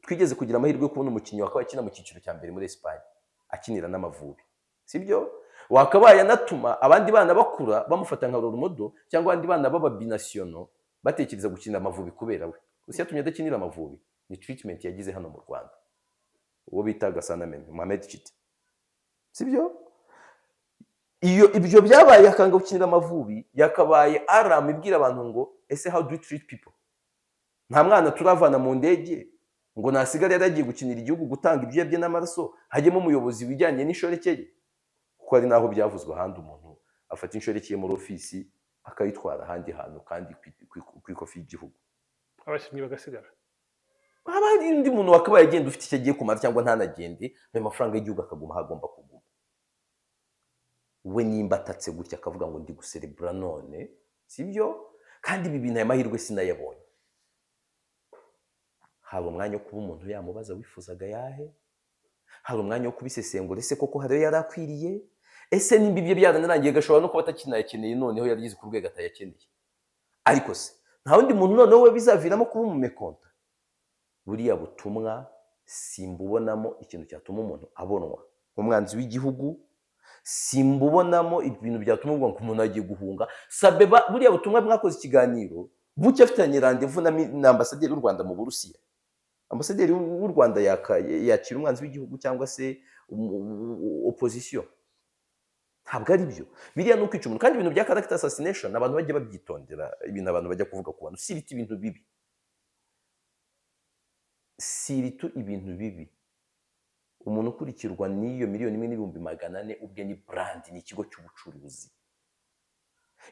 twigeze kugira amahirwe yo kubona umukinnyi wakabaye akina mu cyiciro cya mbere muri Esipanye, akinira n'Amavubi, sibyo? Wakabaye anatuma abandi bana bakura bamufata nka role model, cyangwa abandi bana b'ababinationaux batekereza gukinira Amavubi kubera we. Gusa yatumye adakinira Amavubi ni treatment yagize hano mu Rwanda, uwo bita Gasana Meme Mohamed Chita, sibyo? Iyo ibyo byabaye akanga gukinira Amavubi, yakabaye alarm ibwira abantu ngo ese how do we treat people? Nta mwana turavana mu ndege ngo nasigare yaragiye gukinira igihugu, gutanga ibyuya bye n'amaraso, hajyemo umuyobozi wijyanye n'inshoreke ye. Kuko hari n'aho byavuzwe ahandi, umuntu afata inshoreke ye muri ofisi akayitwara ahandi hantu, kandi ku ikofi y'igihugu. Abakinnyi bagasigara. Haba hari undi muntu wakabaye agenda ufite icyo agiye kumara, cyangwa ntanagende, ayo mafaranga y'igihugu akaguma aho agomba kuguma. We nimba atatse gutya akavuga ngo ndi guserebura none, sibyo? Kandi ibi bintu, aya mahirwe sinayabonye. Haba umwanya wo kuba umuntu yamubaza wifuzaga yahe, hari umwanya wo kubisesengura. Ese koko hari ayo yari akwiriye? Ese nimba ibyo byaranarangiye, gashobora no kuba atakinayakeneye, noneho yarageze ku rwego atayakeneye? Ariko se nta wundi muntu noneho we bizaviramo kuba umumécontent? Buriya butumwa simbubonamo ikintu cyatuma umuntu abonwa nk'umwanzi w'igihugu, simbubonamo ibintu byatuma uvuga ngo umuntu agiye guhunga. Sabe buriya butumwa mwakoze ikiganiro. Bucya afitanye rendez-vous na ambasaderi w'u Rwanda mu Burusiya. Ambasaderi w'u Rwanda yakira umwanzi w'igihugu cyangwa se opposition? Ntabwo ari byo. Biriya ni ukwica umuntu. Kandi ibintu bya character assassination, abantu bajya babyitondera. Ibintu abantu bajya kuvuga ku bantu, si ibiti, ibintu bibi, si ibitu, ibintu bibi. Umuntu ukurikirwa n'iyo 1,400,000 ubwe ni brand, ni ikigo cy'ubucuruzi.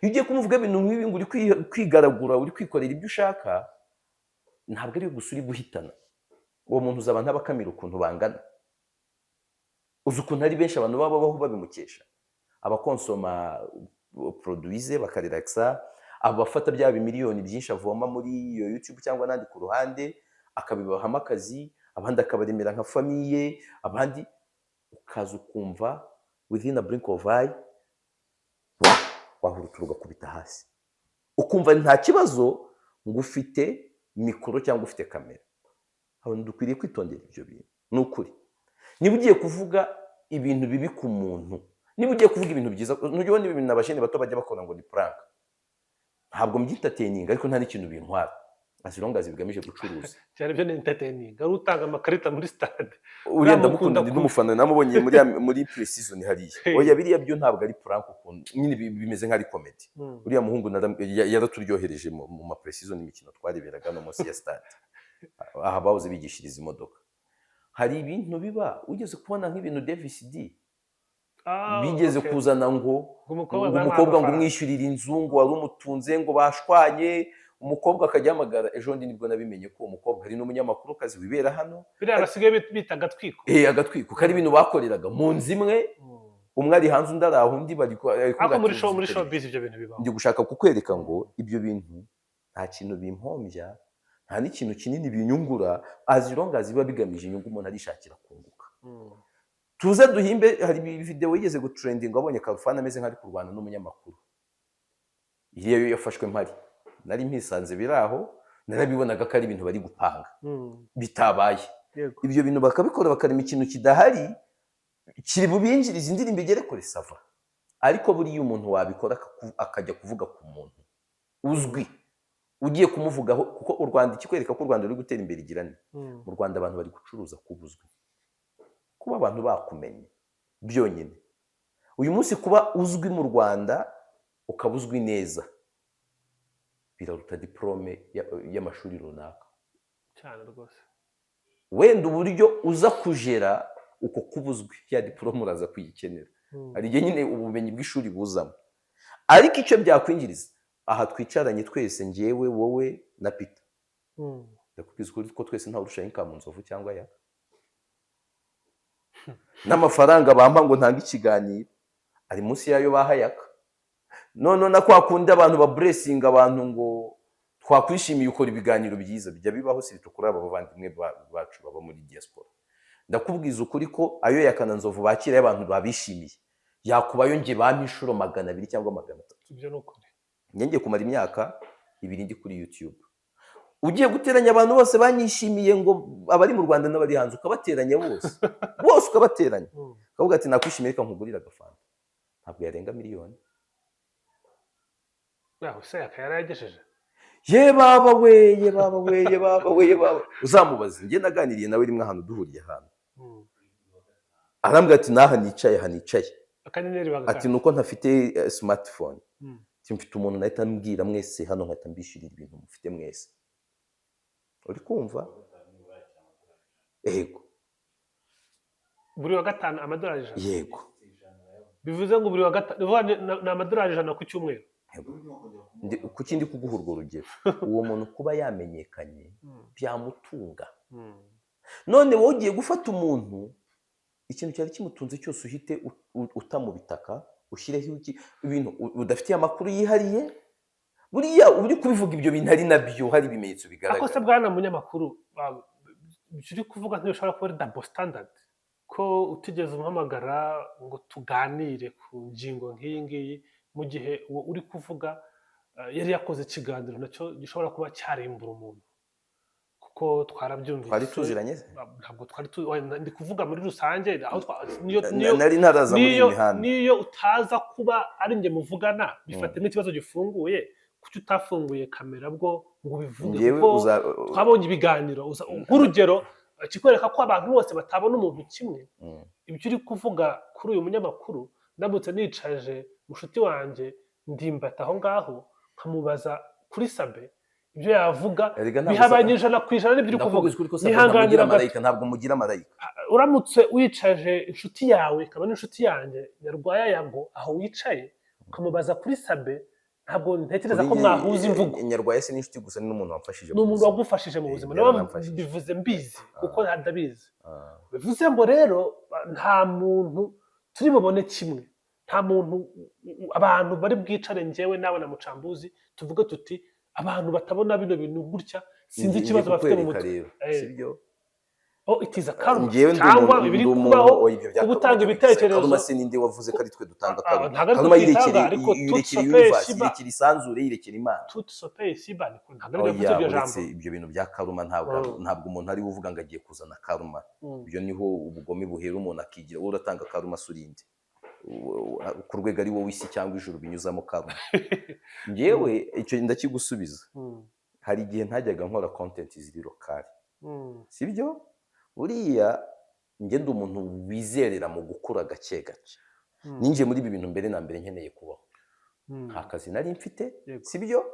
Iyo ugiye kumuvuga ibintu nk'ibi ngo uri kwigaragura, uri kwikorera ibyo ushaka, ntabwo ari gusa uri guhitana uwo muntu. Uzi abantu abakamira ukuntu bangana? Uzi ukuntu ari benshi abantu baba babaho babimukesha? Abakonsoma produits ze bakarelaxa, abafata bya miliyoni byinshi avoma muri iyo YouTube cyangwa n'andi ku ruhande akabibahamo akazi, abandi akabaremera nka famille, abandi ukaza ukumva within a blink of eye wahurutura ugakubita hasi, ukumva nta kibazo ngo ufite mikoro cyangwa ufite kamera. Abantu dukwiriye kwitondera ibyo bintu, ni ukuri. Niba ugiye kuvuga ibintu bibi ku muntu, niba ugiye kuvuga ibintu byiza, ntujya ubona ibintu abajene bato bajya bakora ngo ni prank? Ntabwo mbyitateninga, ariko nta n'ikintu bintwara as long as bigamije gucuruza. Cyane, byo ni entertaining, ari utanga amakarita muri stade. Uriya ndamukunda. Mukunda. Ndi n'umufana, namubonye muri pre-season hariya. Oya, biriya byo ntabwo ari prank, ukuntu nyine bimeze nk'ari comedy. Uriya muhungu yaraturyohereje mu ma pre-season, imikino twareberaga no munsi ya stade aha bahoze bigishiriza imodoka. Hari ibintu biba, ugeze kubona nk'ibintu Davis D bigeze kuzana ngo ngo umukobwa ngo bamuha umukobwa ngo amafaranga. Umwishyurira inzu, ngo wari umutunze, ngo bashwanye, umukobwa akajya ahamagara. Ejo bundi nibwo nabimenye ko uwo mukobwa hari n'umunyamakuru kazi wibera hano. Biriya basigaye bita agatwiko. Eh, agatwiko kari ibintu bakoreraga mu nzu imwe, umwe ari hanze, undi ari aho, undi bari ari kuvuga Ariko muri ati, show, muri "Uzi showbiz ibyo bintu bibaho. Ndi gushaka kukwereka ngo ibyo bintu nta kintu bimpombya, nta n'ikintu kinini binyungura, as long as biba bigamije inyungu, umuntu arishakira kunguka. Tuze duhimbe. Hari video yigeze gutrendinga, wabonye Kalufani ameze nk'ari kurwana n'umunyamakuru. Iriya yo yafashwe mpari, nari mpisanze biri aho, narabibonaga ko ari ibintu bari gupanga bitabaye. Ibyo bintu bakabikora, bakarema ikintu kidahari kiri bubinjirize, indirimbo igere kure, ça va. Ariko buriya umuntu wabikora akajya kuvuga ku muntu uzwi, ugiye kumuvugaho, kuko u Rwanda, ikikwereka ko u Rwanda ruri gutera imbere igira ni mu Rwanda abantu bari gucuruza kuba uzwi, kuba abantu bakumenye byonyine. Uyu munsi kuba uzwi mu Rwanda, ukaba uzwi neza, biraruta diporome y'amashuri runaka. Cyane rwose. Wenda uburyo uza kujera uko kuba uzwi, ya diporome uraza kuyikenera. Hari igihe nyine ubumenyi bw'ishuri buzamo, ariko icyo byakwinjiriza, aha twicaranye twese, njyewe, wowe na Peter, ndakubwiza ukuri ko twese ntawe urusha income Nzovu cyangwa ya n'amafaranga bampa ngo ntange ikiganiro ari munsi y'ayo bahayaka. None na kwa kundi abantu baburesinga abantu ngo twakwishimiye, ukora ibiganiro byiza, bijya bibaho si kuri aba bavandimwe bacu baba muri diaspora. Ndakubwiza ukuri ko ayo yakana Nzovu bakira y'abantu babishimiye yakubayo njye bampa inshuro 200 cyangwa 300. Ibyo ni ukuri. Njye ngiye kumara imyaka 2 ndi kuri YouTube. Ugiye guteranya abantu bose banyishimiye, ngo abari mu Rwanda n'abari hanze, ukabateranya bose bose, ukabateranya, ukavuga ati nakwishimiye, reka nkugurire agafanta, ntabwo yarenga miliyoni. Yaho se akaba yarayagejeje? Ye baba we, ye baba we, ye baba we, ye baba! Uzamubaze. Njye naganiriye nawe rimwe ahantu, duhuriye ahantu, arambwira ati n'aha nicaye, aha nicaye, akanyenyeri ati bagakanda. Nuko ntafite smartphone, ati mfite umuntu nahita mbwira mwese hano, nkahita mbishyurira ibintu mufite mwese. Uri kumva? Yego. Buri wa gatanu amadolari 100? Yego. Bivuze ngo buri wa gatanu ni amadolari 100 ku cyumweru. Kuki ndi kuguha urwo rugero? Uwo muntu kuba yamenyekanye byamutunga. None wowe ugiye gufata umuntu, ikintu cyari kimutunze cyose, uhite uta mu bitaka, ushyireho ibintu udafitiye amakuru yihariye. Buriya uri kubivuga ibyo bintu ari nabyo, hari ibimenyetso Ako se bigaragara. Bwana munyamakuru, ibyo uri kuvuga ntibishobora kuba ari double standard, ko utigeze umuhamagara ngo tuganire ku ngingo nk'iyi ngiyi, mu gihe uwo uri kuvuga yari yakoze ikiganiro nacyo gishobora kuba cyarimbura umuntu, kuko twarabyumvise. Twari tuziranye se? Ntabwo twari wenda ndi kuvuga muri rusange aho niyo Nari ntaraza muri iyi niyo mihanda. Niyo utaza kuba ari njye muvugana, bifate nk'ikibazo gifunguye. Kuki utafunguye kamera bwo ngo ubivuge? Ngewe Kuko uza twabonye ibiganiro nk'urugero kikwereka ko abantu bose batabona umuntu kimwe. Ibyo uri kuvuga kuri uyu munyamakuru, ndamutse nicaje mushuti wanjye Ndimbati aho ngaho nkamubaza kuri Sabe, ibyo yavuga Erega ntabwo bihabanye 100% n'ibyo uri kuvuga. Ndakubwiza ukuri ko Sabe Nihanganira ntamugira gato. marayika, ntabwo mugira marayika. Uramutse wicaje inshuti yawe, ikaba n'inshuti yanjye Nyarwaya Yago, aho wicaye ukamubaza kuri Sabe, ntabwo ntekereza ko Kuri mwahuza imvugo. Nyarwaya si n'inshuti gusa, ni n'umuntu wamfashije Ni mu umuntu buzima. wagufashije mu buzima. Niyo Niyo yaramfashije. mbivuze mbizi, kuko ndabizi. Bivuze ngo rero nta muntu turi bubone kimwe, nta muntu abantu bari bwicare, njyewe nawe na Mucambuzi, tuvuge tuti abantu batabona bino bintu gutya, sinzi Ngiye ikibazo bafite mu kukwereka mutwe. rero, sibyo? Oh, it is a karma Njyewe ndi cyangwa umuntu, ibiri ndi umuntu kubaho, oya, ibyo bya kuba karma utanga byo ibitekerezo. Karma se ninde wavuze ko ari twe dutanga Ah, karma? ntabwo ari Karma twe yirekera tuyitanga, ariko yirekera tout universe, se yirekera isanzure, yirekera Imana. Tout se paie ici-bas, niko ntabwo ari Oya, yavuze iryo jambo. uretse ibyo bintu bya karma, ntabwo ntabwo umuntu ari we uvuga ngo agiye kuzana karma. Ibyo niho ubugome buhera, umuntu akigira wowe uratanga karma se urinde ku rwego ari wowe isi cyangwa ijuru binyuzamo karma. Njyewe icyo ndakigusubiza. Hari igihe ntajyaga nkora content ziri local, sibyo? Buriya njye ndi umuntu wizerera mu gukura gake gake. Ninjiye muri ibi bintu mbere na mbere nkeneye kubaho. Nta kazi nari mfite, sibyo?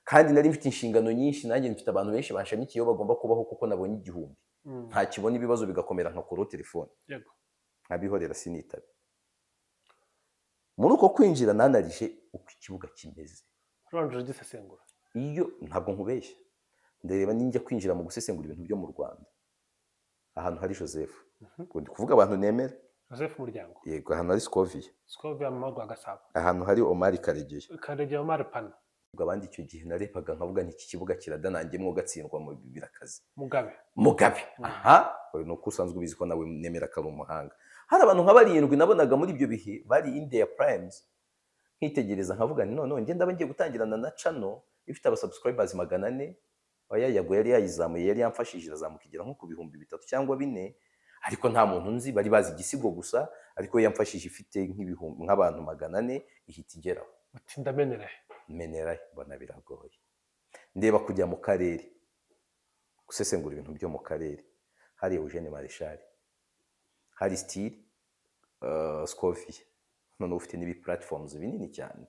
Kandi nari mfite inshingano nyinshi, nanjye mfite abantu benshi banshamikiyeho bagomba kubaho, kuko nabonye igihumbi ntakibona, ibibazo bigakomera, nkakuraho telefone nkabihorera, sinitabe. Muri uko kwinjira nanarije uko ikibuga kimeze. Urangije ugisesengura. Iyo ntabwo nkubeshya, ndareba ninjya kwinjira mu gusesengura ibintu byo mu Rwanda, ahantu hari Joseph, ubwo ndi kuvuga abantu nemera. Joseph Muryango. Yego, ahantu hari Scovia. Scovia mama rwa Gasabo. Ahantu hari Omar Karegeya. Karegeya Omar Pana. Ubwo abandi icyo gihe narebaga nkavuga nti iki kibuga kiradanangiyemo gatsindwa mu birakazi. Mugabe. Mugabe, aha ni uko usanzwe ubizi ko nawe nemera ko ari umuhanga. Hari abantu nka barindwi nabonaga muri ibyo bihe bari in their primes, nkitegereza nkavuga nti noneho njye ndaba ngiye gutangirana na channel ifite aba subscribers 400. Oya, Yago yari yayizamuye, yari yamfashije irazamuka igera nko ku 3000 cyangwa 4000, ariko nta muntu nzi, bari bazi igisigo gusa. Ariko yamfashije ifite nk'ibihumbi, nk'abantu 400, ihita igeraho. Uti ndamenera he? Menera mbona biragoye. Ndeba kujya mu karere gusesengura ibintu byo mu karere, hari Eugene Marshal, hari Style, Scovia, noneho ufite n'ibi platforms binini cyane,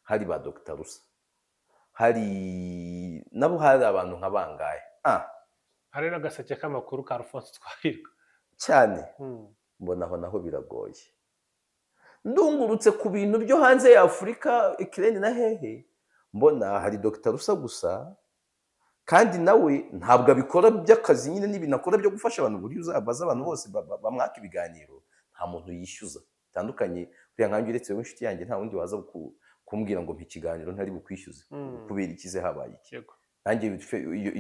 hari ba Dr Rusa, hari nabo, hari abantu nka bangahe Hari n'agaseke k'amakuru ka Alphonse Twahirwa. Cyane. Mbona aho naho biragoye. Ndungurutse ku bintu byo hanze ya Afurika, Ikirere na hehe, mbona hari Dr Rusa gusa, kandi nawe ntabwo abikora by'akazi nyine, n'ibintu akora byo gufasha abantu. Buriya uzabaza abantu bose bamwaka ibiganiro, nta muntu yishyuza bitandukanye. Buriya nkanjye, uretse wowe inshuti yanjye, nta wundi waza kumbwira ngo mpa ikiganiro ntari bukwishyuze. Kubera ikize habaye iki? Nanjye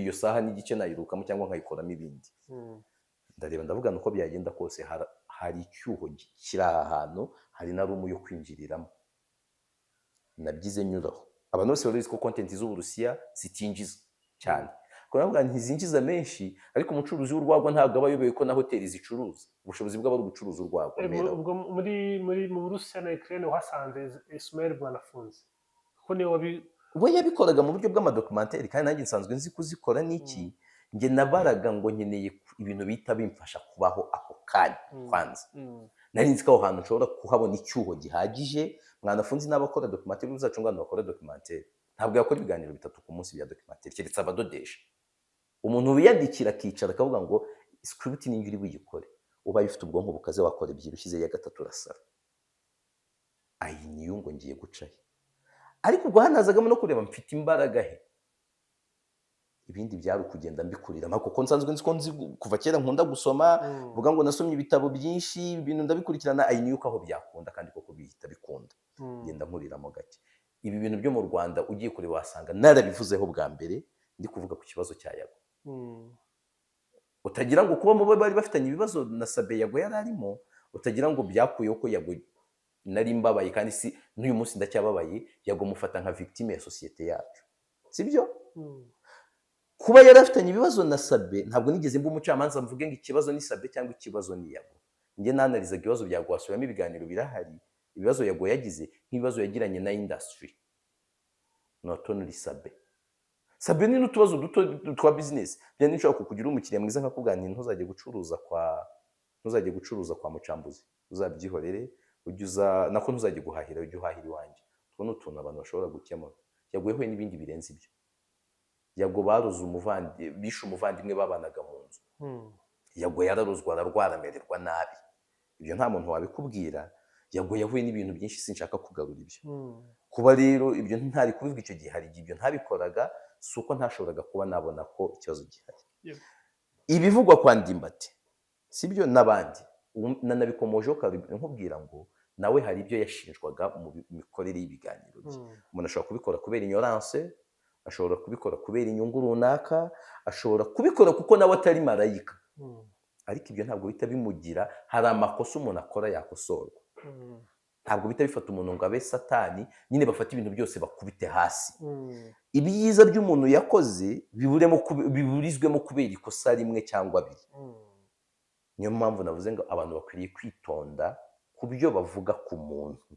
iyo saha n'igice nayirukamo cyangwa nkayikoramo ibindi. Ndareba ndavuga uko byagenda kose hari icyuho kiri aha hantu, hari na room yo kwinjiriramo. Nabyize nyuraho. Abantu bose barabizi ko content z'Uburusiya zitinjiza cyane. Ariko navuga ntizinjiza menshi, ariko umucuruzi w'urwagwa ntabwo aba ayobewe ko na hoteli zicuruza. Ubushobozi bw'abari gucuruza urwagwa meraho. Ubwo muri mu Burusiya na Ukraine uhasanze Ismail Bwanafunzi, kuko niwe wabi We yabikoraga mu buryo bw'amadocumentary, kandi nanjye nsanzwe nzi kuzikora. N'iki njye nabaraga ngo nkeneye ibintu bihita bimfasha kubaho ako kanya. Kwanza nari nzi ko aho hantu nshobora kuhabona icyuho gihagije. Mwanafunzi n'abakora documentaire, uzacunga abantu bakora documentaire, ntabwo yakora ibiganiro bitatu ku munsi bya documentaire, keretse abadodesha. Umuntu wiyandikira akicara akavuga ngo script ninjye uri buyikore, ubaye ufite ubwonko bukaze wakora ebyiri, ushyizeho iya gatatu urasara. Ayi niyo ngo ngiye guca he? Ariko ubwo hanazagamo no kureba mfite imbaraga he. Ibindi byari ukugenda mbikuriramo, kuko nsanzwe nzi ko nzi kuva kera nkunda gusoma. Vuga ngo nasomye ibitabo byinshi, ibintu ndabikurikirana. I knew ko aho byakunda, kandi koko bihita bikunda. Ngenda nkuriramo gake. Ibi bintu byo mu Rwanda ugiye kure wasanga narabivuzeho bwa mbere ndi kuvuga ku kibazo cya Yago. Utagira ngo kuba mu bo bari bafitanye ibibazo na Sabe, Yago yari arimo, utagira ngo byakuyeho ko Yago nari mbabaye, kandi si n'uyu munsi ndacyababaye. Yago mufata nka victime ya sosiyete yacu, sibyo? Kuba yari afitanye ibibazo na Sabe, ntabwo nigeze mba umucamanza mvuge ngo ikibazo ni Sabe cyangwa ikibazo ni Yago. Njye nanarizaga ibibazo bya Yago, wasubiramo ibiganiro birahari, ibibazo Yago yagize nk'ibibazo yagiranye na industry. Not only Sabe. Sabe ni n'utubazo duto twa business. Byandi nshobora kukugira umukiriya mwiza nkakubwira nti ntuzajye gucuruza kwa Mucambuzi, uzabyihorere, ujye uza nako ntuzajye guhahira, ujye uhahira iwanjye. Utwo ni utuntu abantu bashobora gukemura. Yago yahuye n'ibindi birenze ibyo. Yago baruze umuvandi, bishe umuvandimwe babanaga mu nzu. Yago yararuzwe, ararwara, amererwa nabi. Ibyo nta muntu wabikubwira. Yago yahuye n'ibintu byinshi, sinshaka kugarura ibyo. Kuba rero ibyo ntari kubivuga icyo gihe, hari igihe ibyo ntabikoraga, si uko ntashoboraga kuba nabona ko ikibazo gihari. Ibivugwa kwa Ndimbati sibyo n'abandi. Nanabikomojeho kare nkubwira ngo nawe hari ibyo yashinjwaga mu mikorere y'ibiganiro bye. Umuntu ashobora kubikora kubera ignorance, ashobora kubikora kubera inyungu runaka, ashobora kubikora kuko nawe atari marayika. Ariko ibyo ntabwo bihita bimugira, hari amakosa umuntu akora yakosorwa. Ntabwo bihita bifata umuntu ngo abe satani nyine, bafate ibintu byose bakubite hasi. Ibyiza by'umuntu yakoze biburizwemo kubera ikosa rimwe cyangwa abiri. Niyo mpamvu navuze ngo abantu bakwiriye kwitonda ku byo bavuga ku muntu.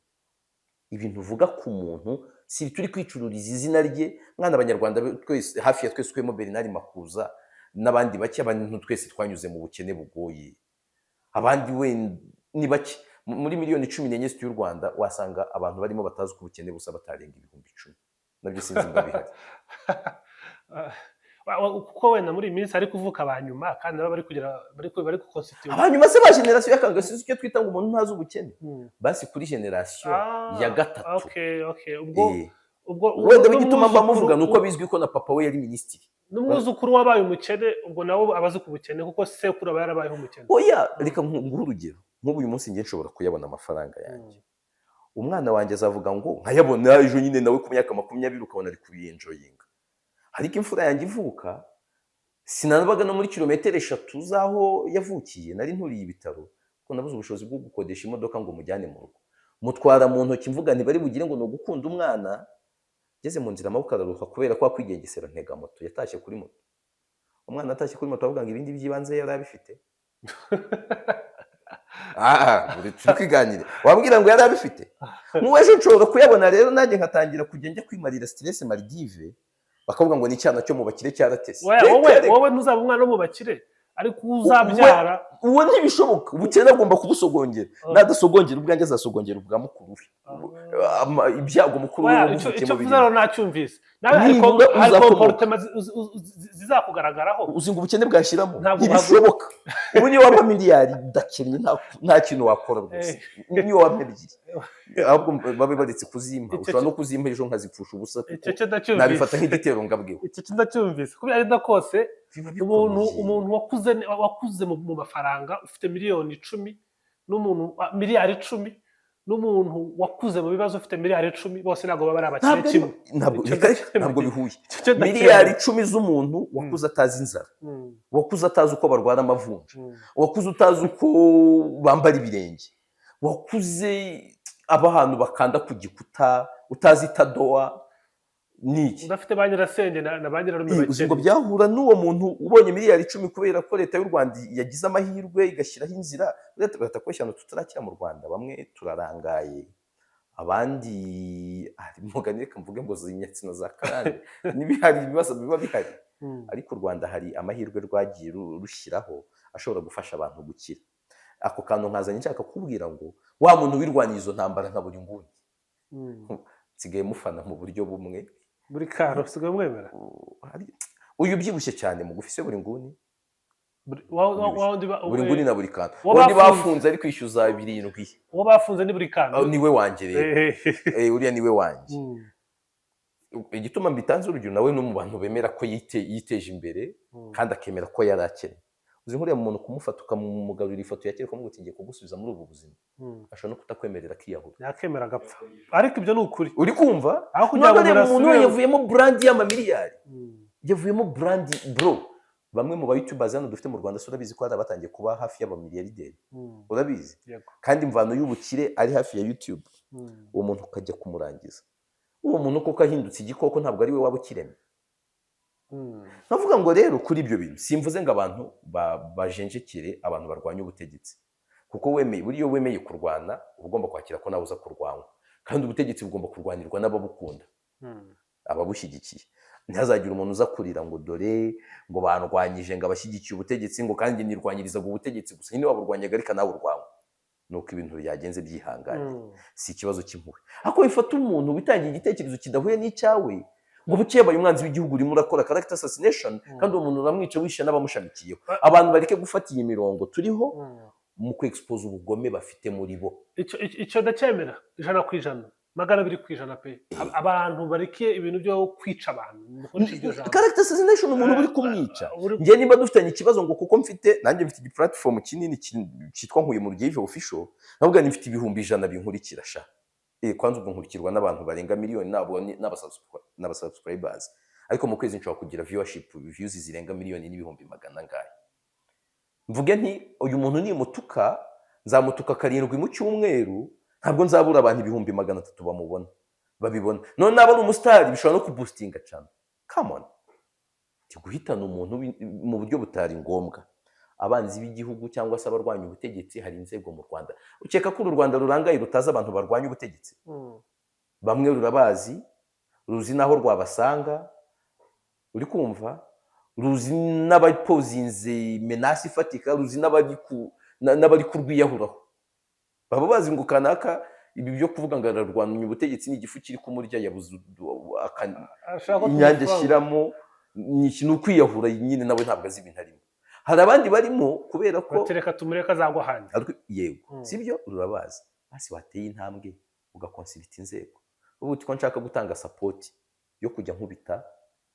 Ibintu uvuga ku muntu, si turi kwicururiza izina rye mwana. Abanyarwanda twese, hafi ya twese, ukuyemo Bernard Makuza n'abandi bake, abantu twese twanyuze mu bukene bugoye. Abandi we ni bake. Muri miliyoni 14 zituye u Rwanda, wasanga abantu barimo batazi uko ubukene busa batarenga 10,000, nabyo sinzi niba bihari. Kuko wenda muri iyi minsi hari kuvuka ba nyuma, kandi nabo bari kugira bari gukonsitiwa. Abanyuma se ba génération y'akanga, sinzi icyo twita ngo umuntu ntazi ubukene. Basi kuri génération ya gatatu. Okay, ubwo ubwo Wenda igituma mba muvuga ni uko bizwi ko na papa we yari minisitiri. N'umwuzukuru wabaye umukene, ubwo nawe aba azi ku bukene, kuko sekuru aba yarabayeho umukene. Oya, reka nguhe urugero. Nk'ubu uyu munsi njye nshobora kuyabona amafaranga yanjye, umwana wanjye azavuga ngo nkayabona ejo nyine, nawe ku myaka 20 ukabona ari kubiyenjoyinga. Ariko imfura yanjye ivuka, sinabaga no muri kilometero 3 z'aho yavukiye, nari nturiye ibitaro, kuko nabuze ubushobozi bwo gukodesha imodoka ngo mujyane mu rugo, mutwara mu ntoki, mvuga ntibari bugire ngo ni ugukunda umwana. Ngeze mu nzira amaboko araruha kubera ko wakwigengesera, ntega moto, yatashye kuri moto. Umwana atashye kuri moto avuga ngo ibindi by'ibanze yari abifite. Ah, buri turi kwiganira, wambwira ngo yari abifite. Nk'ubu ejo nshobora kuyabona rero, nanjye nkatangira kujya njya kwimarira stress Maldive, bakavuga ngo ni icyana cyo mu bakire cyaratese. Oya, Reka, wowe reka. Wowe ntuzaba umwana wo mu bakire, ariko uwo uzabyara. Uwo ntibishoboka, ubukene agomba kubusogongera. Nadasogongera ubwanjye, azasogongera ubwa mukuru we. Ibyago mukuru we Oya, icyo wabuvukiyemo icyo birimo. uvuze rero nacyumvise. Nawe hari Nibura hari uzakomoka. comportement zizakugaragaraho. Uzi ngo ubukene bwashyiramo? Ntabwo Ntibishoboka. Ubu niyo wampa miliyari ndakennye, nta kintu wakora rwose. Niyo wampa ebyiri, ahubwo babe baretse kuzimpa. Icyo Ushobora no kuzimpa ejo nkazipfusha ubusa, kuko Icyo cyo ndacyumvise. nabifata nk'igitero ngabwiwe. Icyo cyo ndacyumvise. Kuko byagenda kose, Biba umuntu bikomeye. umuntu wakuze mu mafaranga, ufite miliyoni 10, n'umuntu miliyari 10, n'umuntu wakuze mu bibazo ufite miliyari 10, bose ntabwo baba ari abakire Ntabwo kimwe. Ntabwo Icyo reka, ndacyemeye. ntabwo bihuye. Icyo cyo ndacyemeye. Miliyari 10 z'umuntu wakuze atazi inzara, wakuze atazi uko barwara amavunja, wakuze utazi uko bambara ibirenge, wakuze aba ahantu bakanda ku gikuta, utazi itadowa ni iki, Udafite ba nyirasenge na ba nyirarume Uzi ngo bakennye. byahura n'uwo muntu ubonye miliyari 10 kubera ko leta y'u Rwanda yagize amahirwe igashyiraho inzira? Leta bagahita kubashyira tutarakira mu Rwanda, bamwe turarangaye, abandi hari umugani, reka mvuge ngo zinyatsi na za karande n'ibihari, ibibazo biba bihari. Ariko u Rwanda hari amahirwe rwagiye rushyiraho ashobora gufasha abantu gukira. Ako kantu nkazanye nshaka kubwira ngo wa muntu wirwaniye izo ntambara nka buri nguni, nsigaye mufana mu buryo bumwe. Buri karo usigaye umwemera. Uyu ubyibushye cyane mugufi se, buri nguni. Wa wundi Buri nguni na buri kantu. Uwo Undi bafunze. bafunze ari kwishyuza birindwi. Uwo bafunze ni buri kantu. Ah, niwe wanjye rero. Uriya niwe wanjye. Igituma mbitanze urugero, nawe no mu bantu bemera ko yiteje imbere kandi akemera ko yari akennye. Uzi nk'uriya muntu kumufata ukamugarurira ifoto ya kera, ukamubwira uti ngiye kugusubiza muri ubu buzima, ashobora no kutakwemerera akiyahura. Yakemera agapfa, ariko ibyo ni ukuri. Uri kumva? Aho kugira ngo None reba umuntu we asubire- yavuyemo brand y'amamiliyari, yavuyemo brand, bro. Bamwe mu ba youtubers hano dufite mu Rwanda se, urabizi ko hari abatangiye kuba hafi y'abamiliyarideri? Urabizi? Yego. Kandi imvano y'ubukire ari hafi ya YouTube. Uwo muntu ukajya kumurangiza, uwo muntu koko ahindutse igikoko, ntabwo ari we waba ukiremye. Nkavuga ngo rero kuri ibyo bintu, simvuze ngo abantu bajenjekere abantu barwanya ubutegetsi, kuko wemeye, buriya iyo wemeye kurwana uba ugomba kwakira ko nawe uza kurwanywa, kandi ubutegetsi bugomba kurwanirwa n'ababukunda. Ababushyigikiye, ntihazagire umuntu uza kurira ngo dore ngo bandwanyije, ngo abashyigikiye ubutegetsi, ngo kandi nirwanyirizaga ubutegetsi gusa. Nyine waburwanyaga, ariko nawe urwanywa nuko ibintu byagenze, byihanganye. Si ikibazo cy'impuhwe, ariko bifata umuntu witangiye igitekerezo kidahuye n'icyawe ngo buke yabaye umwanzi w'igihugu, urimo urakora character assassination. Kandi uwo muntu uramwica, wishe n'abamushamikiyeho. Abantu bareke gufata iyi mirongo turiho mu kwexpose ubugome bafite muri bo. Icyo ndacyemera 100%, 200% pe. Abantu bareke ibintu byo kwica abantu, mukoreshe iryo jambo. Character assassination, umuntu uri kumwica. Uri Njye niba dufitanye ikibazo ngo kuko mfite, nanjye mfite igiplatform kinini cyitwa Nkuye mu Rugiye Official, nkavuga ni mfite 100,000 binkurikira sha. Kwanza ubwo nkurikirwa n'abantu barenga miliyoni, ntabwo n'abasubscribers, ariko mu kwezi nshobora kugira viewership, views zirenga miliyoni n'ibihumbi magana angahe. Mvuge nti uyu muntu nimutuka, nzamutuka karindwi mu cyumweru, ntabwo nzabura abantu 300,000 bamubona, babibona. None naba ari umusitari, bishobora no kuboostinga cyane. Come on, guhitana umuntu mu buryo butari ngombwa, abanzi b'igihugu cyangwa se abarwanya ubutegetsi, hari inzego mu Rwanda. Ukeka ko uru Rwanda rurangaye rutazi abantu barwanya ubutegetsi? Bamwe rurabazi, ruzi n'aho rwabasanga, uri kumva, ruzi n'abaposinze menace ifatika, ruzi n'abari kurwiyahuraho. Baba bazi ngo kanaka, ibi byo kuvuga ngo ararwanya ubutegetsi ni igifu kiri kumurya, yabuze Ashaka ko inyange tumufunga. ashyiramo, ni ikintu ukwiyahura nyine, nawe ntabwo azi ibintu arimo. Hari abandi barimo kubera ko Bati reka tumureke azagwa ahandi. Yego. Sibyo, rurabazi. Basi wateye intambwe ugaconsulta inzego, ubu uti ko nshaka gutanga support yo kujya nkubita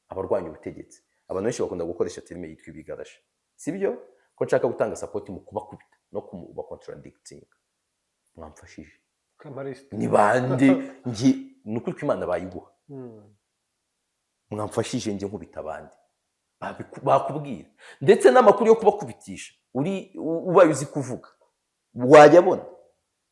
abarwanya ubutegetsi. Abantu benshi bakunda gukoresha terme yitwa ibigarasha, sibyo? Ko nshaka gutanga support mu kubakubita no kubacontradicting, mwamfashije? Kamariste. Ni bande? Njye ni ukuri ko Imana bayiguha. Mwamfashije njye nkubita abandi? Bakubwira, ndetse n'amakuru yo kubakubitisha uri ubaye uzi kuvuga wajya abona,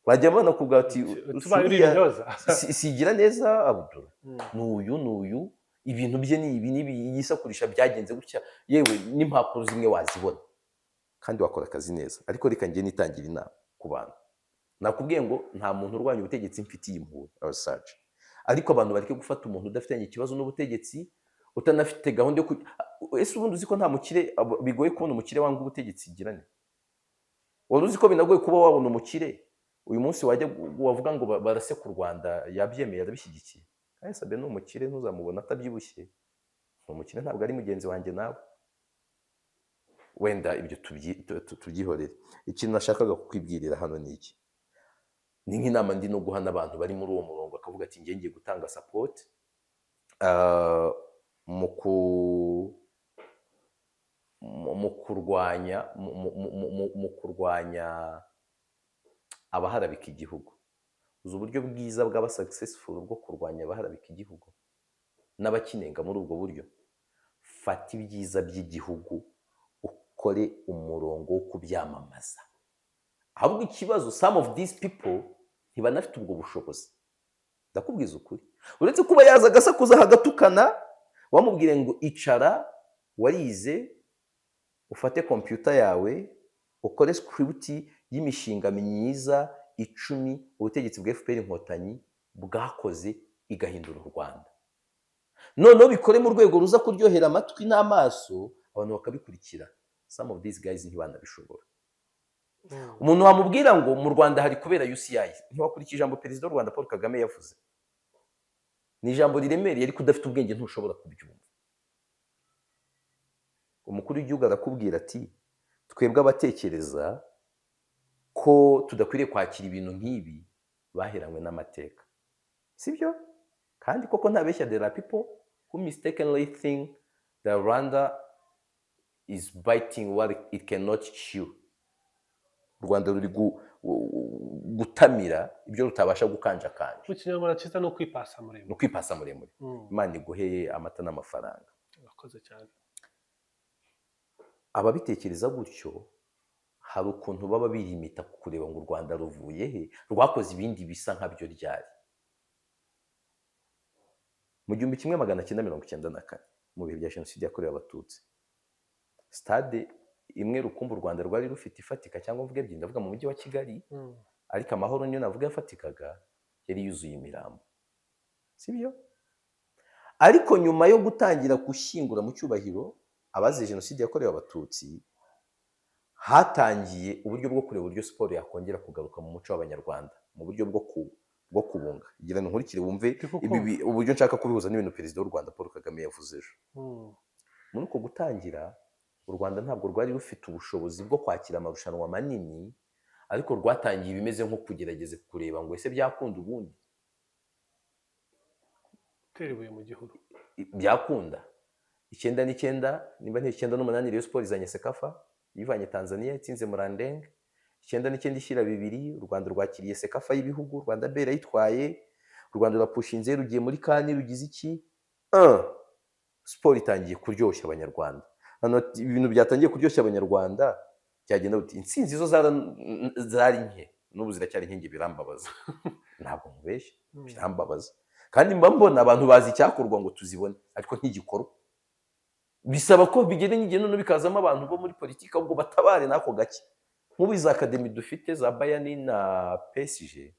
wajya abona kuvuga ati Tubaye uri "Uriya intyoza. Sigira neza Abdul, n'uyu n'uyu, ibintu bye ni ibi n'ibi, yisakurisha byagenze gutya." Yewe n'impapuro zimwe wazibona kandi wakora akazi neza. Ariko reka njye nitangira inama ku bantu. Nakubwiye ngo nta muntu urwanya ubutegetsi mfitiye impuhwe research, ariko abantu bareke gufata umuntu udafitanye ikibazo n'ubutegetsi, utanafite gahunda yo ese ubundi uzi ko nta mukire, bigoye kubona umukire wanga ubutegetsi? Girane, wari uzi ko binagoye kuba wabona umukire uyu munsi wajya wavuga ngo barase ku Rwanda yabyemeye, arabishyigikiye? Kandi Sabe ni umukire, ntuzamubona atabyibushye, ni umukire, ntabwo ari mugenzi wanjye nawe. Wenda ibyo tubyihorere. Ikintu nashakaga kukwibwirira hano ni iki, ni nk'inama ndi no guha n'abantu bari muri uwo murongo, akavuga ati ngiye gutanga support mu kurwanya abaharabika igihugu. Uzi uburyo bwiza bw'aba successful bwo kurwanya abaharabika igihugu n'abakinenga muri ubwo buryo? Fata ibyiza by'igihugu, ukore umurongo wo kubyamamaza. Ahubwo ikibazo, some of these people ntibanafite ubwo bushobozi. Ndakubwiza ukuri, uretse kuba yaza agasakuza hagatukana, wamubwire ngo icara, warize, ufate kompiyuta yawe, ukore script y'imishinga myiza 10 ubutegetsi bwa FPR Inkotanyi bwakoze igahindura u Rwanda, noneho bikore mu rwego ruza kuryohera amatwi n'amaso, abantu bakabikurikira. Some of these guys ntibanabishobora. Umuntu wamubwira ngo mu Rwanda hari kubera UCI, ntiwakurikije ijambo Perezida w'u Rwanda Paul Kagame yavuze, ni ijambo riremereye, ariko udafite ubwenge ntushobora kubyumva. Umukuru w'igihugu arakubwira ati twebwe abatekereza ko tudakwiriye kwakira ibintu nk'ibi baheranywe n'amateka, sibyo? Kandi koko ntabeshya, there are people who mistakenly think that Rwanda is biting what it cannot chew. U Rwanda ruri gutamira ibyo rutabasha gukanjakanja. Mu Kinyarwanda cyiza ni ukwipasa Ni muremure. ukwipasa muremure. Imana iguhe amata n'amafaranga. Urakoze cyane. Ababitekereza gutyo hari ukuntu baba birimita ku kureba ngo u Rwanda ruvuye he, rwakoze ibindi bisa nkabyo ryari. Mu 1994, mu bihe bya Jenoside yakorewe Abatutsi, stade imwe rukumbi u Rwanda rwari rufite ifatika, cyangwa mvuge ebyiri, ndavuga mu mujyi wa Kigali, ariko Amahoro niyo navuga yafatikaga, yari yuzuye imirambo, sibyo? Ariko nyuma yo gutangira gushyingura mu cyubahiro abazize Jenoside yakorewe Abatutsi, hatangiye uburyo bwo kureba uburyo siporo yakongera kugaruka mu muco w'Abanyarwanda, mu buryo bwo kubunga. Gira ngo nkurikire wumve Ndi kukumva. ibi uburyo nshaka kubihuza n'ibintu Perezida w'u Rwanda Paul Kagame yavuze ejo. Muri uko gutangira, u Rwanda ntabwo rwari rufite ubushobozi bwo kwakira amarushanwa manini, ariko rwatangiye ibimeze nko kugerageza kureba ngo ese byakunda ubundi. Gutera ibuye mu gihuru. Byakunda. 99, nimba nti 98, Rayon Sport izanye CECAFA, yivanye Tanzania, itsinze Murandeng. 99 ishyira 2, u Rwanda rwakiriye CECAFA y'ibihugu, Rwanda B yayitwaye. U Rwanda rurapushinze, rugiye muri CAN, rugize iki. Siporo itangiye kuryoshya Abanyarwanda. Hano ibintu byatangiye kuryoshya Abanyarwanda, byagenda biti intsinzi zo zari nke, n'ubu ziracyari nke, birambabaza, ntabwo nkubeshya. Birambabaza kandi mba mbona abantu bazi icyakorwa ngo tuzibone, ariko ntigikorwa. Bisaba ko bigera n'igihe noneho bikazamo abantu bo muri politiki, ahubwo batabare n'ako gake. Nk'ubu izi academy dufite za Bayern na PSG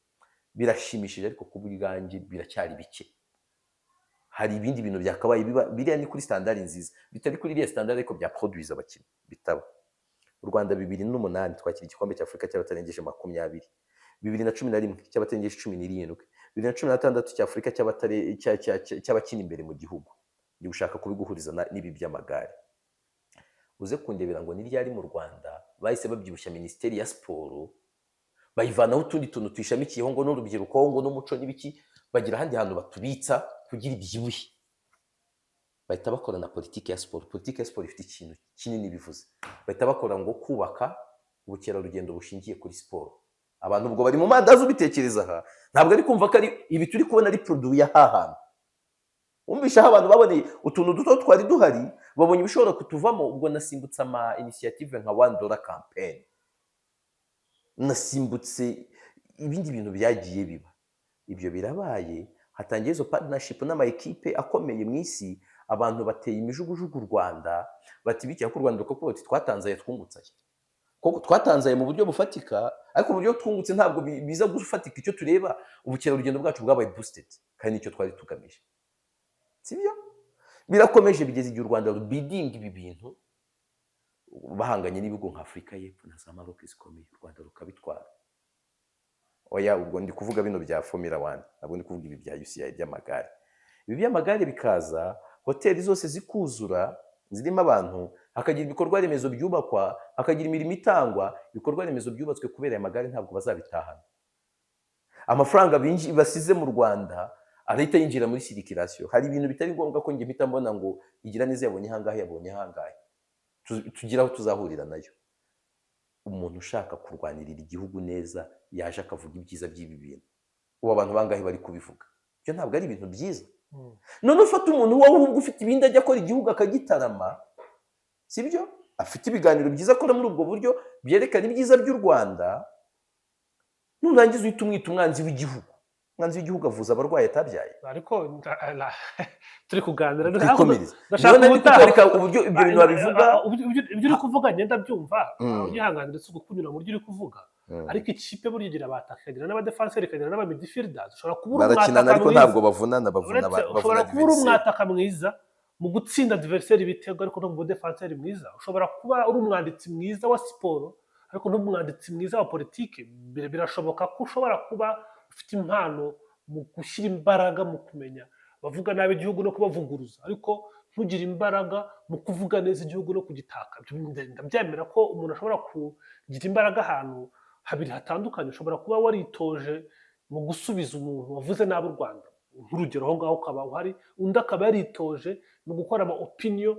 birashimishije, ariko ku bwanjye biracyari bike. Hari ibindi bintu byakabaye biba. Biriya ni kuri standard nziza, bitari kuri iriya standard, ariko bya produise abakinnyi bitaba. U Rwanda 2008 twakira igikombe cy'Afurika cy'abatarengeje 20, 2011 cy'abatarengeje 17, 2016 cy'Afurika cy'abakina imbere mu gihugu. Ndi gushaka kubiguhuriza n'ibi by'amagare. Uze kundebera ngo ni ryari mu Rwanda bahise babyibushya Minisiteri ya Siporo, bayivanaho utundi tuntu tuyishamikiyeho ngo n'urubyiruko, ngo n'umuco n'ibiki, bagira ahandi hantu batubitsa kugira ibyibushye, bahita bakora na politiki ya siporo. Politiki ya siporo ifite ikintu kinini bivuze. Bahita bakora ngo kubaka ubukerarugendo bushingiye kuri siporo. Abantu ubwo bari mu mandazi, ubitekereza aha ntabwo ari kumva ko ari ibi turi kubona ari produit y'aha hantu. Wumvishe aho abantu baboneye utuntu duto twari duhari, babonye ibishobora kutuvamo. Ubwo nasimbutse ama initiative nka One Dollar Campaign, nasimbutse ibindi bintu byagiye biba. Ibyo birabaye, hatangiye izo partnership n'ama ekipe akomeye mu isi. Abantu bateye imijugujugu u Rwanda, bati bitya ko u Rwanda kuko bati twatanze aya, twungutse aya. Koko twatanze aya mu buryo bufatika, ariko mu buryo twungutse ntabwo biza gufatika. Icyo tureba, ubukerarugendo bwacu bwabaye boosted, kandi nicyo twari tugamije, sibyo? Birakomeje, bigeze igihe u Rwanda rubidinga ibi bintu bahanganye n'ibihugu nka Afurika y'Epfo na za Maroc zikomeye, u Rwanda rukabitwara. Oya, ubwo ndi kuvuga bino bya Formula One, ntabwo ndi kuvuga ibi bya UCI by'amagare. Ibi by'amagare bikaza, hoteli zose zikuzura zirimo abantu, hakagira ibikorwa remezo byubakwa, hakagira imirimo itangwa. Ibikorwa remezo byubatswe kubera aya magare ntabwo bazabitahana. Amafaranga basize mu Rwanda arahita yinjira muri circulation. Hari ibintu bitari ngombwa ko njye mpita mbona ngo igira neza yabonye ahangahe, yabonye ahangahe. Tugire aho tuzahurira nayo. Umuntu ushaka kurwanirira igihugu neza yaje akavuga ibyiza by'ibi bintu. Ubu abantu bangahe bari kubivuga? Ibyo ntabwo ari ibintu byiza. None ufata umuntu wowe ahubwo ufite ibindi ajya akora igihugu akagitarama, sibyo? Afite ibiganiro byiza akora muri ubwo buryo byerekana ibyiza by'u Rwanda, nurangiza uhita umwita umwanzi w'igihugu. Umwanzi w'igihugu avuza abarwayi atabyaye. Ariko turi kuganira. Twikomereze. Ndashaka Niba nari ubutaha. kukwereka uburyo ibyo bintu babivuga. Ibyo uri kuvuga ngenda byumva. Unyihangane ndetse kunyura mu buryo uri kuvuga. Ariko ikipe burya igira abataka, ikagira n'abadefanseri, ikagira n'abamidfielders. Ushobora kuba uri Barakinana, umwataka ariko mwiza. ntabwo bavunana, bavuna Uretse ushobora bavuna kuba uri adversaire. umwataka mwiza mu gutsinda adversaire ibitego, ariko no mu budefanseri mwiza. Ushobora kuba uri umwanditsi mwiza wa siporo, ariko n'umwanditsi mwiza wa politiki. Birashoboka ko ushobora kuba ufite impano mu gushyira imbaraga mu kumenya bavuga nabi igihugu no kubavuguruza, ariko ntugire imbaraga mu kuvuga neza igihugu no kugitaka. Ibyo ndabyemera ko umuntu ashobora kugira imbaraga ahantu habiri hatandukanye. Ushobora kuba waritoje mu gusubiza umuntu wavuze nabi u Rwanda, nk'urugero, aho ngaho ukaba uhari, undi akaba yaritoje mu gukora ama opinion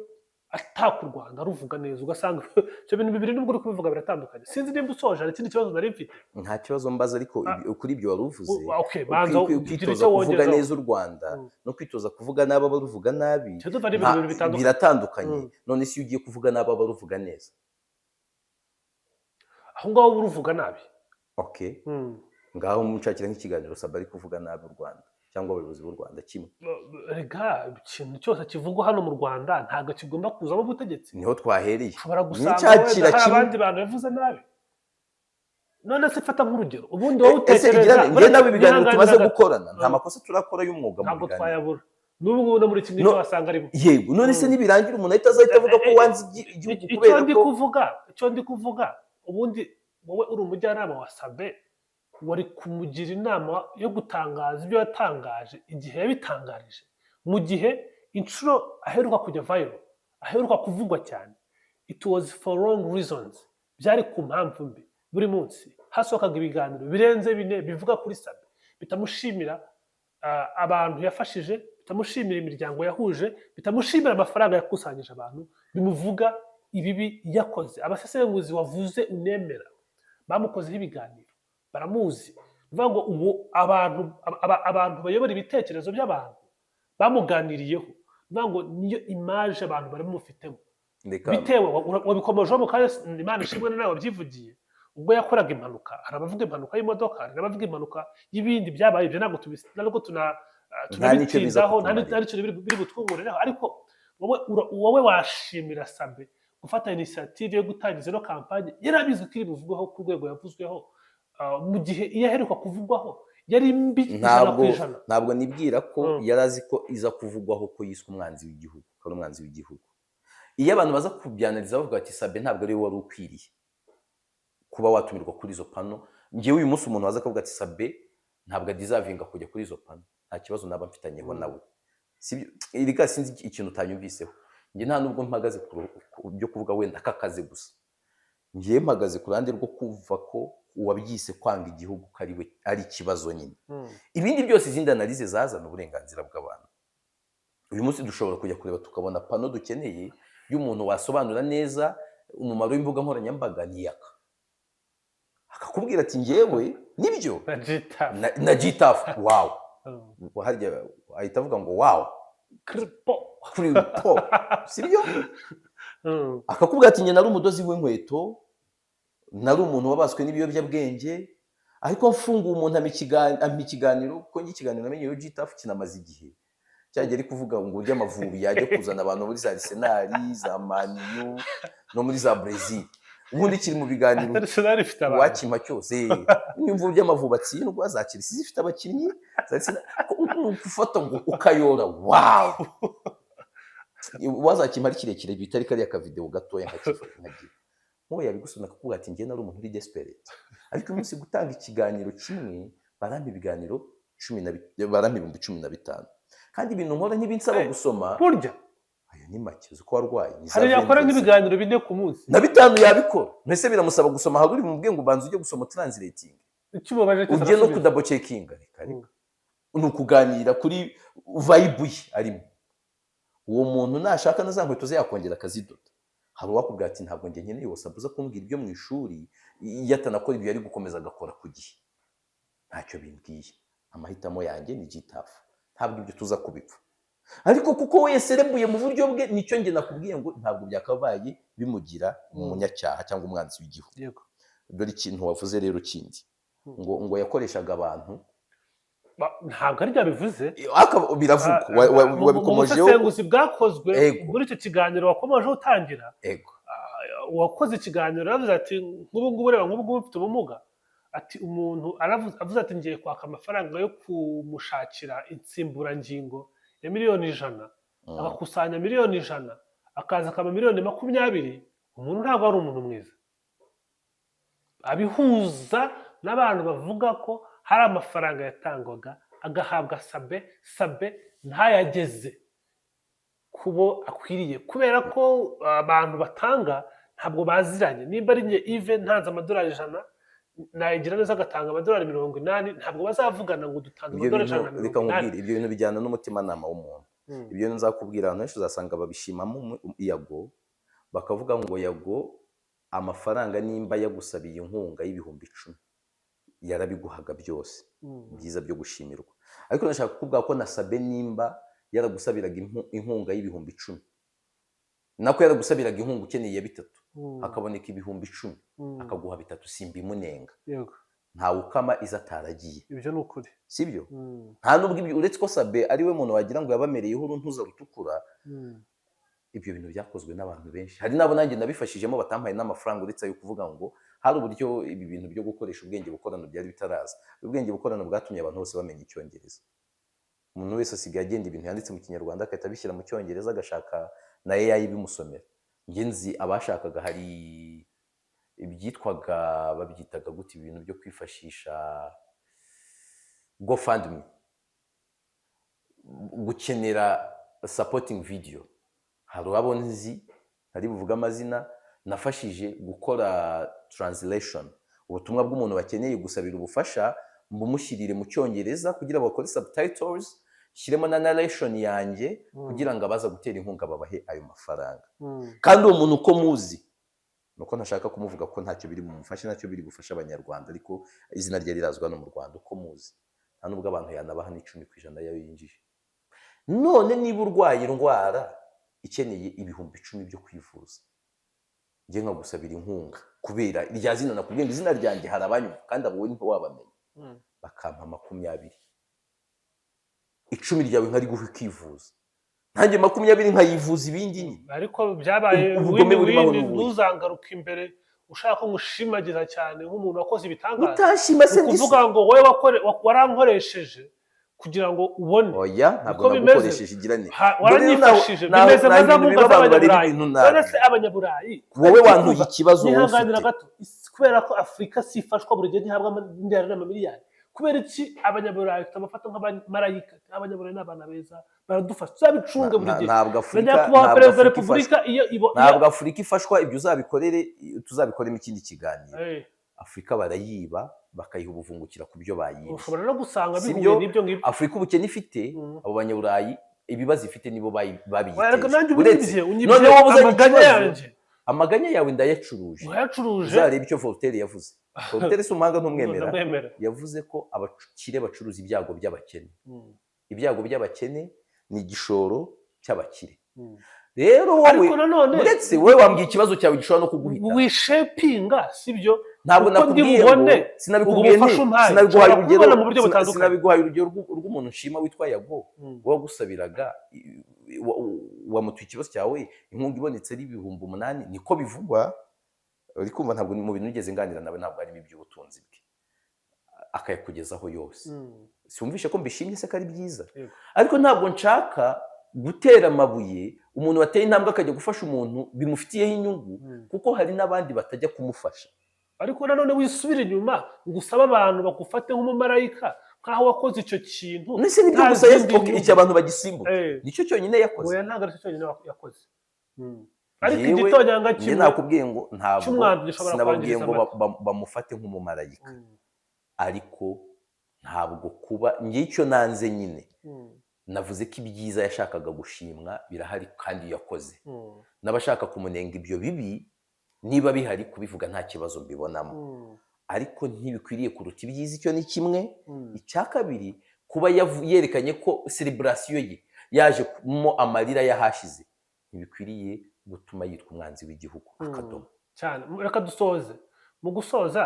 ataka u Rwanda ruvuga neza, ugasanga ibyo bintu bibiri nubwo uri kubivuga biratandukanye. Sinzi nimba usoje, hari ikindi kibazo nari mfite. Nta kibazo mbaza, ariko kuri ibyo wari uvuze, Okay, banza ugire kwitoza icyo kuvuga wongezaho. neza u Rwanda no kwitoza kuvuga nabi abaruvuga nabi Icyo ndumva ari ibintu bibiri bitandukanye. Biratandukanye. None se iyo ugiye kuvuga nabi abaruvuga neza? Aho ngaho uba uruvuga nabi. Okay, ngaho munshakira nk'ikiganiro Saba ari kuvuga nabi u Rwanda cyangwa abayobozi b'u Rwanda kimwe. Rega ikintu cyose kivugwa hano mu Rwanda ntabwo kigomba kuzamo ubutegetsi. Niho twahereye. Ushobora gusanga N'icyakira wenda hari kimwe. abandi bantu yavuze nabi. None se fata nk'urugero, ubundi wowe Ese utekereza igira njye nawe, ibiganiro Nihanganira tumaze gato. gukorana, nta makosa turakora y'umwuga mu Ntabwo biganiro? twayabura. N'ubu ngubu no muri kimwe No. cyo wasanga arimo. Yego, none se nibirangira umuntu ahita azahita avuga ko wanze igihugu Icyo kubera ndi ko kuvuga, icyo ndi kuvuga, ubundi wowe uri umujyanama wa Sabe, wari kumugira inama yo gutangaza ibyo yatangaje igihe yabitangarije, mu gihe inshuro aheruka kujya viral, aheruka kuvugwa cyane, it was for wrong reasons, byari ku mpamvu mbi. Buri munsi hasohokaga ibiganiro birenze bine bivuga kuri Sabe, bitamushimira abantu yafashije, bitamushimira imiryango yahuje, bitamushimira amafaranga yakusanyije abantu, bimuvuga ibibi yakoze. Abasesenguzi wavuze unemera bamukozeho ibiganiro, baramuzi. Ni ukuvuga ngo ubu abantu bayobora ibitekerezo by'abantu bamuganiriyeho. Ni ukuvuga ngo niyo image abantu bari bamufitemo. Reka. Bitewe wabikomojeho mu kanya, Imana ishimwe, nawe wabyivugiye. Ubwo yakoraga impanuka, hari abavuga impanuka y'imodoka, hari n'abavuga impanuka y'ibindi byabaye. Ibyo ntabwo ntabwo Nta n'icyo biza tunabitindaho, kutumarira. nta n'icyo biri butwungurireho. Ariko wowe washimira Sabe gufata initiative yo gutangiza ino campagne, yari abizi ko iri buvugweho ku rwego yavuzweho, mu gihe iyo aheruka kuvugwaho yari mbi ijana Ntabwo ku ijana. Ntabwo nibwira ko yari azi ko iza kuvugwaho ko yiswe umwanzi w'igihugu, ko ari umwanzi w'igihugu. Iyo abantu baza kubyanaliza bavuga bati Sabe ntabwo ari we wari ukwiriye kuba watumirwa kuri izo panel, ngewe uyu munsi umuntu waza akavuga ati Sabe ntabwo adeservinga kujya kuri izo panel, nta kibazo naba mfitanyeho nawe. Sibyo? Erega sinzi ikintu utanyumviseho. Njye nta nubwo mpagaze ku byo kuvuga wenda kakaze gusa, ngewe mpagaze ku ruhande rwo kumva ko uwabyise kwanga igihugu ko ari we ari ikibazo nyine. Ibindi byose, izindi analyse zazana uburenganzira bw'abantu. Uyu munsi dushobora kujya kureba tukabona panel dukeneye y'umuntu wasobanura neza umumaro w'imbuga nkoranyambaga ni Yaka, akakubwira ati ngewe nibyo. Na Gita. Na Gitafu, wow. Harya ahita avuga ngo wow. Kripo. Kuri po, sibyo? Akakubwira ati njye nari umudozi w'inkweto, nari umuntu wabaswe n'ibiyobyabwenge, ariko mfunguye umuntu ampa ikiganiro, kuko njye ikiganiro namenye yo Gitafu kinamaze igihe cyagiye ari kuvuga ngo urya Amavubi yajya kuzana abantu muri za Arsenal, za Man U no muri za Brazil. Ubundi kiri mu biganiro. Arsenal ifite abantu. Wakimpa cyose, nimba urya Amavubi atsindwa, za Chelsea zifite abakinnyi, za Arsenal, gufata ngo ukayora, wow, wazakimpa ari kirekire bitari kariya kavideo gatoya nkakifata nkagira nk'uwo yabigusoma, akakubwira ati njye nari umuntu uri desperate, ariko uyu munsi gutanga ikiganiro kimwe barampa ibiganiro cumi na barampa 15,000, kandi ibintu nkora ntibinsaba gusoma. Burya Ayo ni make, uzi ko warwaye ni za hari yakora 20. nk'ibiganiro 4 ku munsi. Na 5 yabikora. Mbese biramusaba gusoma? Hari uri bumubwiye ngo ubanza ujye gusoma translating, Ikibabaje cyose ujye no arasubiza. kudouble checkinga? Reka reka, ni ukuganira kuri vibe ye arimo. Uwo muntu nashaka na za nkweto ze yakongera akazidoda. Hari uwakubwira ati ntabwo njye nkeneye WhatsApp uza kumbwira ibyo mu ishuri. Iyo atanakora ibyo yari gukomeza agakora ku gihe, ntacyo bimbwiye, amahitamo yanjye ni Gitafu. Ntabwo ibyo tuza kubipfa, ariko kuko we yaserebuye mu buryo bwe, nicyo njye nakubwiye ngo ntabwo byakabaye bimugira umunyacyaha cyangwa umwanzi w'igihugu. Dore ikintu wavuze rero kindi, ngo yakoreshaga abantu. Ntabwo ari byo bivuze. Biravugwa. Mu Wabikomojeho. busesenguzi bwakozwe muri icyo kiganiro wakomeje utangira, uwakoze ikiganiro yaravuze ati nk'ubu ngubu, reba nk'ubu ngubu mfite ubumuga, ati umuntu avuze ati ngiye kwaka amafaranga yo kumushakira insimburangingo ya miliyoni 100, agakusanya miliyoni 100, akaza akaba miliyoni 20, umuntu ntabwo ari umuntu mwiza. Abihuza n'abantu bavuga ko hari amafaranga yatangwaga agahabwa Sabe, Sabe ntayageze ku bo akwiriye, kubera ko abantu batanga ntabwo baziranye. Nimba ari njye Yves ntanze amadolari 100, nayigira neza agatanga amadolari 80, ntabwo bazavugana ngo dutanze Ibyo amadolari bintu ijana na reka mirongo inani nkubwire, ibyo bintu bijyana n'umutimanama w'umuntu. Ibyo bintu nzakubwira, abantu benshi uzasanga babishimamo Yago, bakavuga ngo Yago amafaranga nimba yagusabiye inkunga y'10,000 yarabiguhaga byose, byiza byo gushimirwa. Ariko ndashaka kukubwira ko na Sabe nimba yaragusabiraga inkunga y'10,000, nako yaragusabiraga inkunga ukeneye iya 3, hakaboneka 10,000, akaguha 3, simbimunenga. Ntawe ukama izo ataragiye. Ibyo ni ukuri. Sibyo? Nta nubwo ibyo, uretse ko Sabe ari we muntu wagira ngo yabamereyeho uruntuza rutukura. Ibyo bintu byakozwe n'abantu benshi, hari n'abo nanjye nabifashijemo batampaye n'amafaranga, uretse ayo kuvuga ngo hari uburyo ibi bintu byo gukoresha ubwenge bukorano byari bitaraza. Ubwenge bukorano bwatumye abantu bose bamenya Icyongereza. Umuntu wese asigaye agenda ibintu yanditse mu Kinyarwanda agahita abishyira mu Cyongereza, agashaka na AI bimusomera. Njye nzi abashakaga, hari ibyitwaga, babyitaga gute, ibintu byo kwifashisha GoFundMe, gukenera supporting video. Hari abo nzi, ntari buvuge amazina, nafashije gukora translation, ubutumwa bw'umuntu bakeneye gusabira ubufasha, mbumushyirire mu Cyongereza kugira ngo bakore subtitles, shyiremo na narration yanjye, kugira ngo abaza gutera inkunga babahe ayo mafaranga. Kandi uwo muntu uko muzi, nuko ntashaka kumuvuga ko ntacyo biri bumufashe, ntacyo biri bufashe Abanyarwanda, ariko izina rye rirazwi hano mu Rwanda. Uko muzi, nta nubwo abantu yanabaha n'10% yayo yinjije. None niba urwaye indwara ikeneye 10,000 byo kwivuza, njye nkagusabira inkunga kubera irya zina nakubwiye ngo izina ryanjye hari abanyumva kandi abo wowe ntiwabamenya, bakampa 20, 10 ryawe nkariguha ukivuza, nanjye 20 nkayivuza ibindi nyine. Ariko byabaye Ubugome win burimo aho win. ni ubuhe? Ntuzangaruka imbere ushaka ko ngushimagiza cyane nk'umuntu wakoze ibitangaza. Utashima se? Ni ukuvuga ngo wowe warankoresheje kugira ngo ubone. Oya, ntabwo Niko bimeze. nagukoresheje, igira ni Waranyifashije, Dore bimeze nka naho za ibintu nkunga biba abantu bareba z'Abanyaburayi. ibintu None nabi. se Abanyaburayi Wowe wantuye ikibazo wowe nihanganira ufite. gato. Kubera ko Afurika si ifashwa buri gihe, ntihabwa amamiliyari n'amamiliyari, kubera iki Abanyaburayi tutabafata nk'abamarayika? Abanyaburayi ni abana beza, baradufasha, tuzabicunge buri gihe. Ntabwo Na Afurika, nyakubahwa ntabwo Perezida wa Afurika Repubulika ifashwa. iyo ibo Ntabwo Afurika ifashwa. Ibyo uzabikorere, tuzabikoremo ikindi kiganiro. Afurika barayiba, bakayiha ubuvungukira ku byo bayibye. Ushobora no gusanga Si bihuye byo? n'ibyo ngibyo. Afurika ubukene ifite, abo Banyaburayi ibibazo ifite nibo Warega babiyiteje. nanjye Uretse unyibye, unyibye noneho wowe uzanye amaganya ikibazo. yanjye. Amaganya yawe ndayacuruje. Urayacuruje. Uzarebe icyo Voltaire yavuze. Voltaire si umuhanga, ntumwemera? Ndamwemera. Yavuze ko abakire bacuruza ibyago by'abakene. Ibyago by'abakene ni igishoro cy'abakire. Rero wowe, Ariko nanone uretse wowe wambwiye ikibazo cyawe gishobora no kuguhita. Wishepinga, sibyo? Ntabwo Uko ndi nakubwiye ngo bubone sinabikubwiye ubwo nti bufasha umpaye, sinabiguhaye nshobora urugero kububona mu buryo butandukanye. Sinabiguhaye urugero rw'umuntu nshima witwa Yago, wagusabiraga, wamutuye ikibazo cyawe, inkunga ibonetse ari 8,000, niko bivugwa. Uri kumva, ntabwo mu bintu nigeze nganira nawe ntabwo harimo iby'ubutunzi bwe, akayakugezaho yose. Siwumvishe ko mbishimye se, ko ari byiza? Yego. Ariko ntabwo nshaka gutera amabuye umuntu wateye intambwe akajya gufasha umuntu bimufitiyeho inyungu, kuko hari n'abandi batajya kumufasha. Ariko nanone wisubira inyuma ngo usabe abantu bagufate nk'umumarayika, nk'aho wakoze icyo kintu Nese nibyo nta gusa zindi okay, nyungu. Icyo abantu bagisimbuka, nicyo cyonyine yakoze? Oya, ntabwo aricyo cyonyine yakoze. Ariko igitonyanga Njye kimwe nakubwiye ngo ntabwo cy'umwanda gishobora sinababwiye kwangiriza ngo amata. bamufate nk'umumarayika, ariko ntabwo kuba njye icyo nanze nyine, navuze ko ibyiza yashakaga gushimwa birahari kandi yakoze, n'abashaka kumunenga ibyo bibi niba bihari kubivuga nta kibazo mbibonamo, ariko ntibikwiriye kuruta ibyiza. Icyo ni kimwe. Icya kabiri, kuba yerekanye ko celebration ye yaje mo amarira y'ahashize, ntibikwiriye gutuma yitwa umwanzi w'igihugu. Akadomo. Cyane. Reka dusoze. Mu gusoza,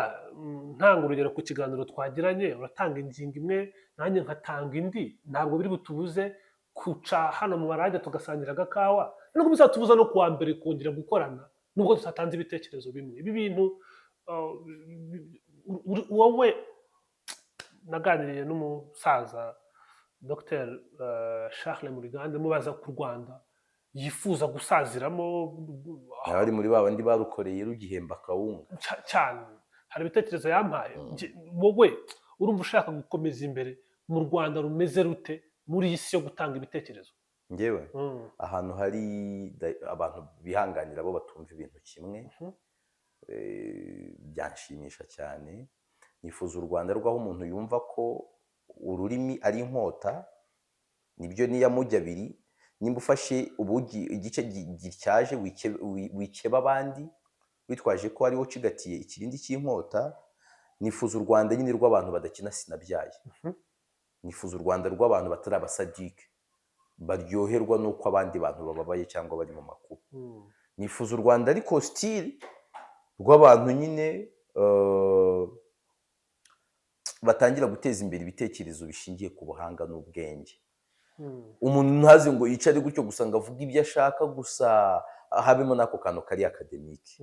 ntanga urugero ku kiganiro twagiranye, uratanga ingingo imwe nanjye nkatanga indi, ntabwo biri butubuze kuca hano mu maradiyo tugasangira agakawa, nubwo bizatubuza no kuwa mbere kongera gukorana nubwo tutatanze ibitekerezo bimwe. Ibi bintu wowe, naganiriye n'umusaza Dr Charles Murigande, mubaza ku Rwanda yifuza gusaziramo. Abari muri ba bandi barukoreye rugihemba akawunga. Cyane, hari ibitekerezo yampaye. Wowe urumva ushaka gukomeza imbere mu Rwanda rumeze rute muri iyi si yo gutanga ibitekerezo? Ngewe ahantu hari abantu bihanganira bo batumva ibintu kimwe, byanshimisha cyane. Nifuza u Rwanda rw'aho umuntu yumva ko ururimi ari inkota, nibyo, niyo abiri, nimba ufashe ubugi igice gityaje wikeba abandi witwaje ko ariwo ucigatiye ikirindi cy'inkota. Nifuza u Rwanda nyine rw'abantu badakina sinabyaye. Nifuza u Rwanda rw'abantu batari abasadike, baryoherwa n'uko abandi bantu bababaye cyangwa bari mu makuba. Nifuza u Rwanda ariko still rw'abantu nyine batangira guteza imbere ibitekerezo bishingiye ku buhanga n'ubwenge. Umuntu ntaze ngo yicare gutyo gusa ngo avuge ibyo ashaka gusa, habemo n'ako kantu kari académique.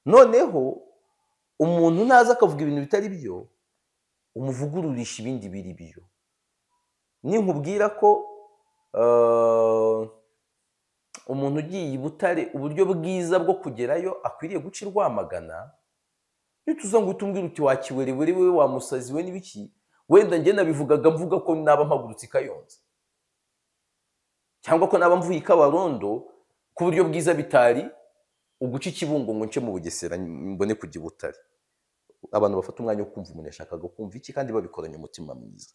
Noneho umuntu naza akavuga ibintu bitari byo, umuvugururisha ibindi biri byo. Ninkubwira ko umuntu ugiye i Butare, uburyo bwiza bwo kugerayo akwiriye guca i Rwamagana, nituza ngo uhite umbwira uti wakiwerewere we, wa musazi we, n'ibiki. Wenda njye nabivugaga mvuga ko naba mpagurutse i Kayonza cyangwa ko naba mvuye i Kabarondo, ku buryo bwiza bitari uguca i Kibungo ngo nce mu Bugesera mbone kujya i Butare. Abantu bafata umwanya wo kumva umuntu yashakaga kumva iki, kandi babikoranye umutima mwiza.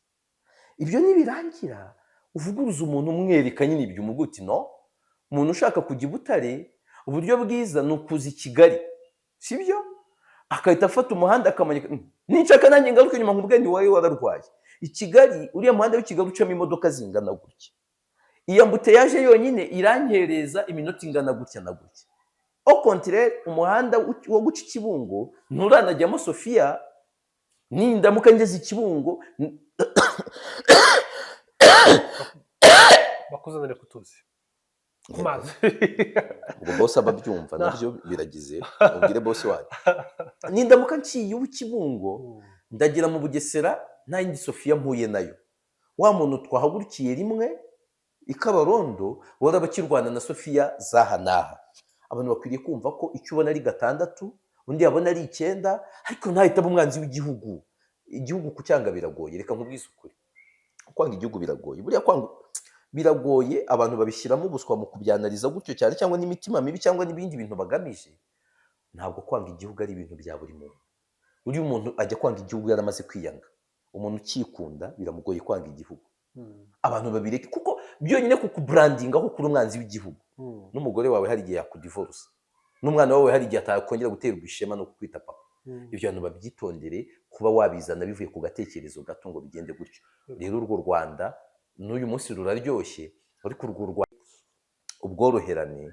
Ibyo nibirangira, uvuguruza umuntu, umwereka nyine ibyo, umubwira uti: "No, umuntu ushaka kujya i Butare, uburyo bwiza ni ukuza i Kigali, sibyo?" Agahita afata umuhanda akamanika. Ninshaka nanjye ngaruke inyuma nkubwire nti wowe wararwaye i Kigali, uriya muhanda w'i Kigali ucamo imodoka zingana gutya, iyo embouteillage yonyine irankereza iminota ingana gutya na gutya. Au contraire, umuhanda wo guca i Kibungo nturanajyamo Sofiya. Nindamuka ngeze i Kibungo Bakuzanire kutuzi ku mazi. Ubwo bose ababyumva nabyo biragize, ubwire boss wanyu nindamuka nciye uw'i Kibungo, ndagera mu Bugesera nta yindi Sofiya mpuye nayo. Wa muntu twahagurukiye rimwe i Kabarondo waraba akirwana na Sofiya z'aha n'aha. Abantu bakwiriye kumva ko icyo ubona ari gatandatu, undi yabona ari icyenda, ariko ntahita aba umwanzi w'igihugu. Igihugu kucyanga biragoye. Reka nkubwize ukuri, kwanga igihugu biragoye. Buriya kwanga biragoye. Abantu babishyiramo ubuswa mu kubyanariza gutyo cyane, cyangwa n'imitima mibi, cyangwa n'ibindi bintu bagamije. Ntabwo kwanga igihugu ari ibintu bya buri muntu. Uriya umuntu ajya kwanga igihugu yaramaze kwiyanga. Umuntu ukikunda biramugoye kwanga igihugu. Abantu babireke, kuko byonyine kukubrandinga ko kuri umwanzi w'igihugu, n'umugore wawe hari igihe yakudivorusa, n'umwana wawe hari igihe atakongera guterwa ishema no kukwita papa. Ibyo bintu babyitondere, kuba wabizana bivuye ku gatekerezo gato ngo bigende gutyo. Rero urwo Rwanda n'uyu munsi ruraryoshye, ariko urwo Rwanda ubworoherane,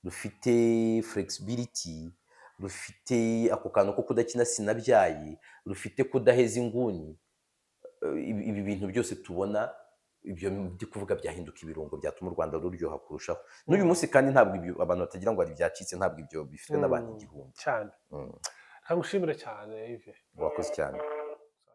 rufite flexibility, rufite ako kantu ko kudakina sinabyaye, rufite kudaheza inguni. Ibi bintu byose tubona, ibyo ndi kuvuga, byahinduka ibirungo byatuma u Rwanda ruryoha kurushaho n'uyu munsi. Kandi ntabwo ibyo abantu batagira ngo hari byacitse, ntabwo ibyo bifite n'abantu 1000. Cyane. Reka ngushimire cyane, Yves. Wakoze cyane.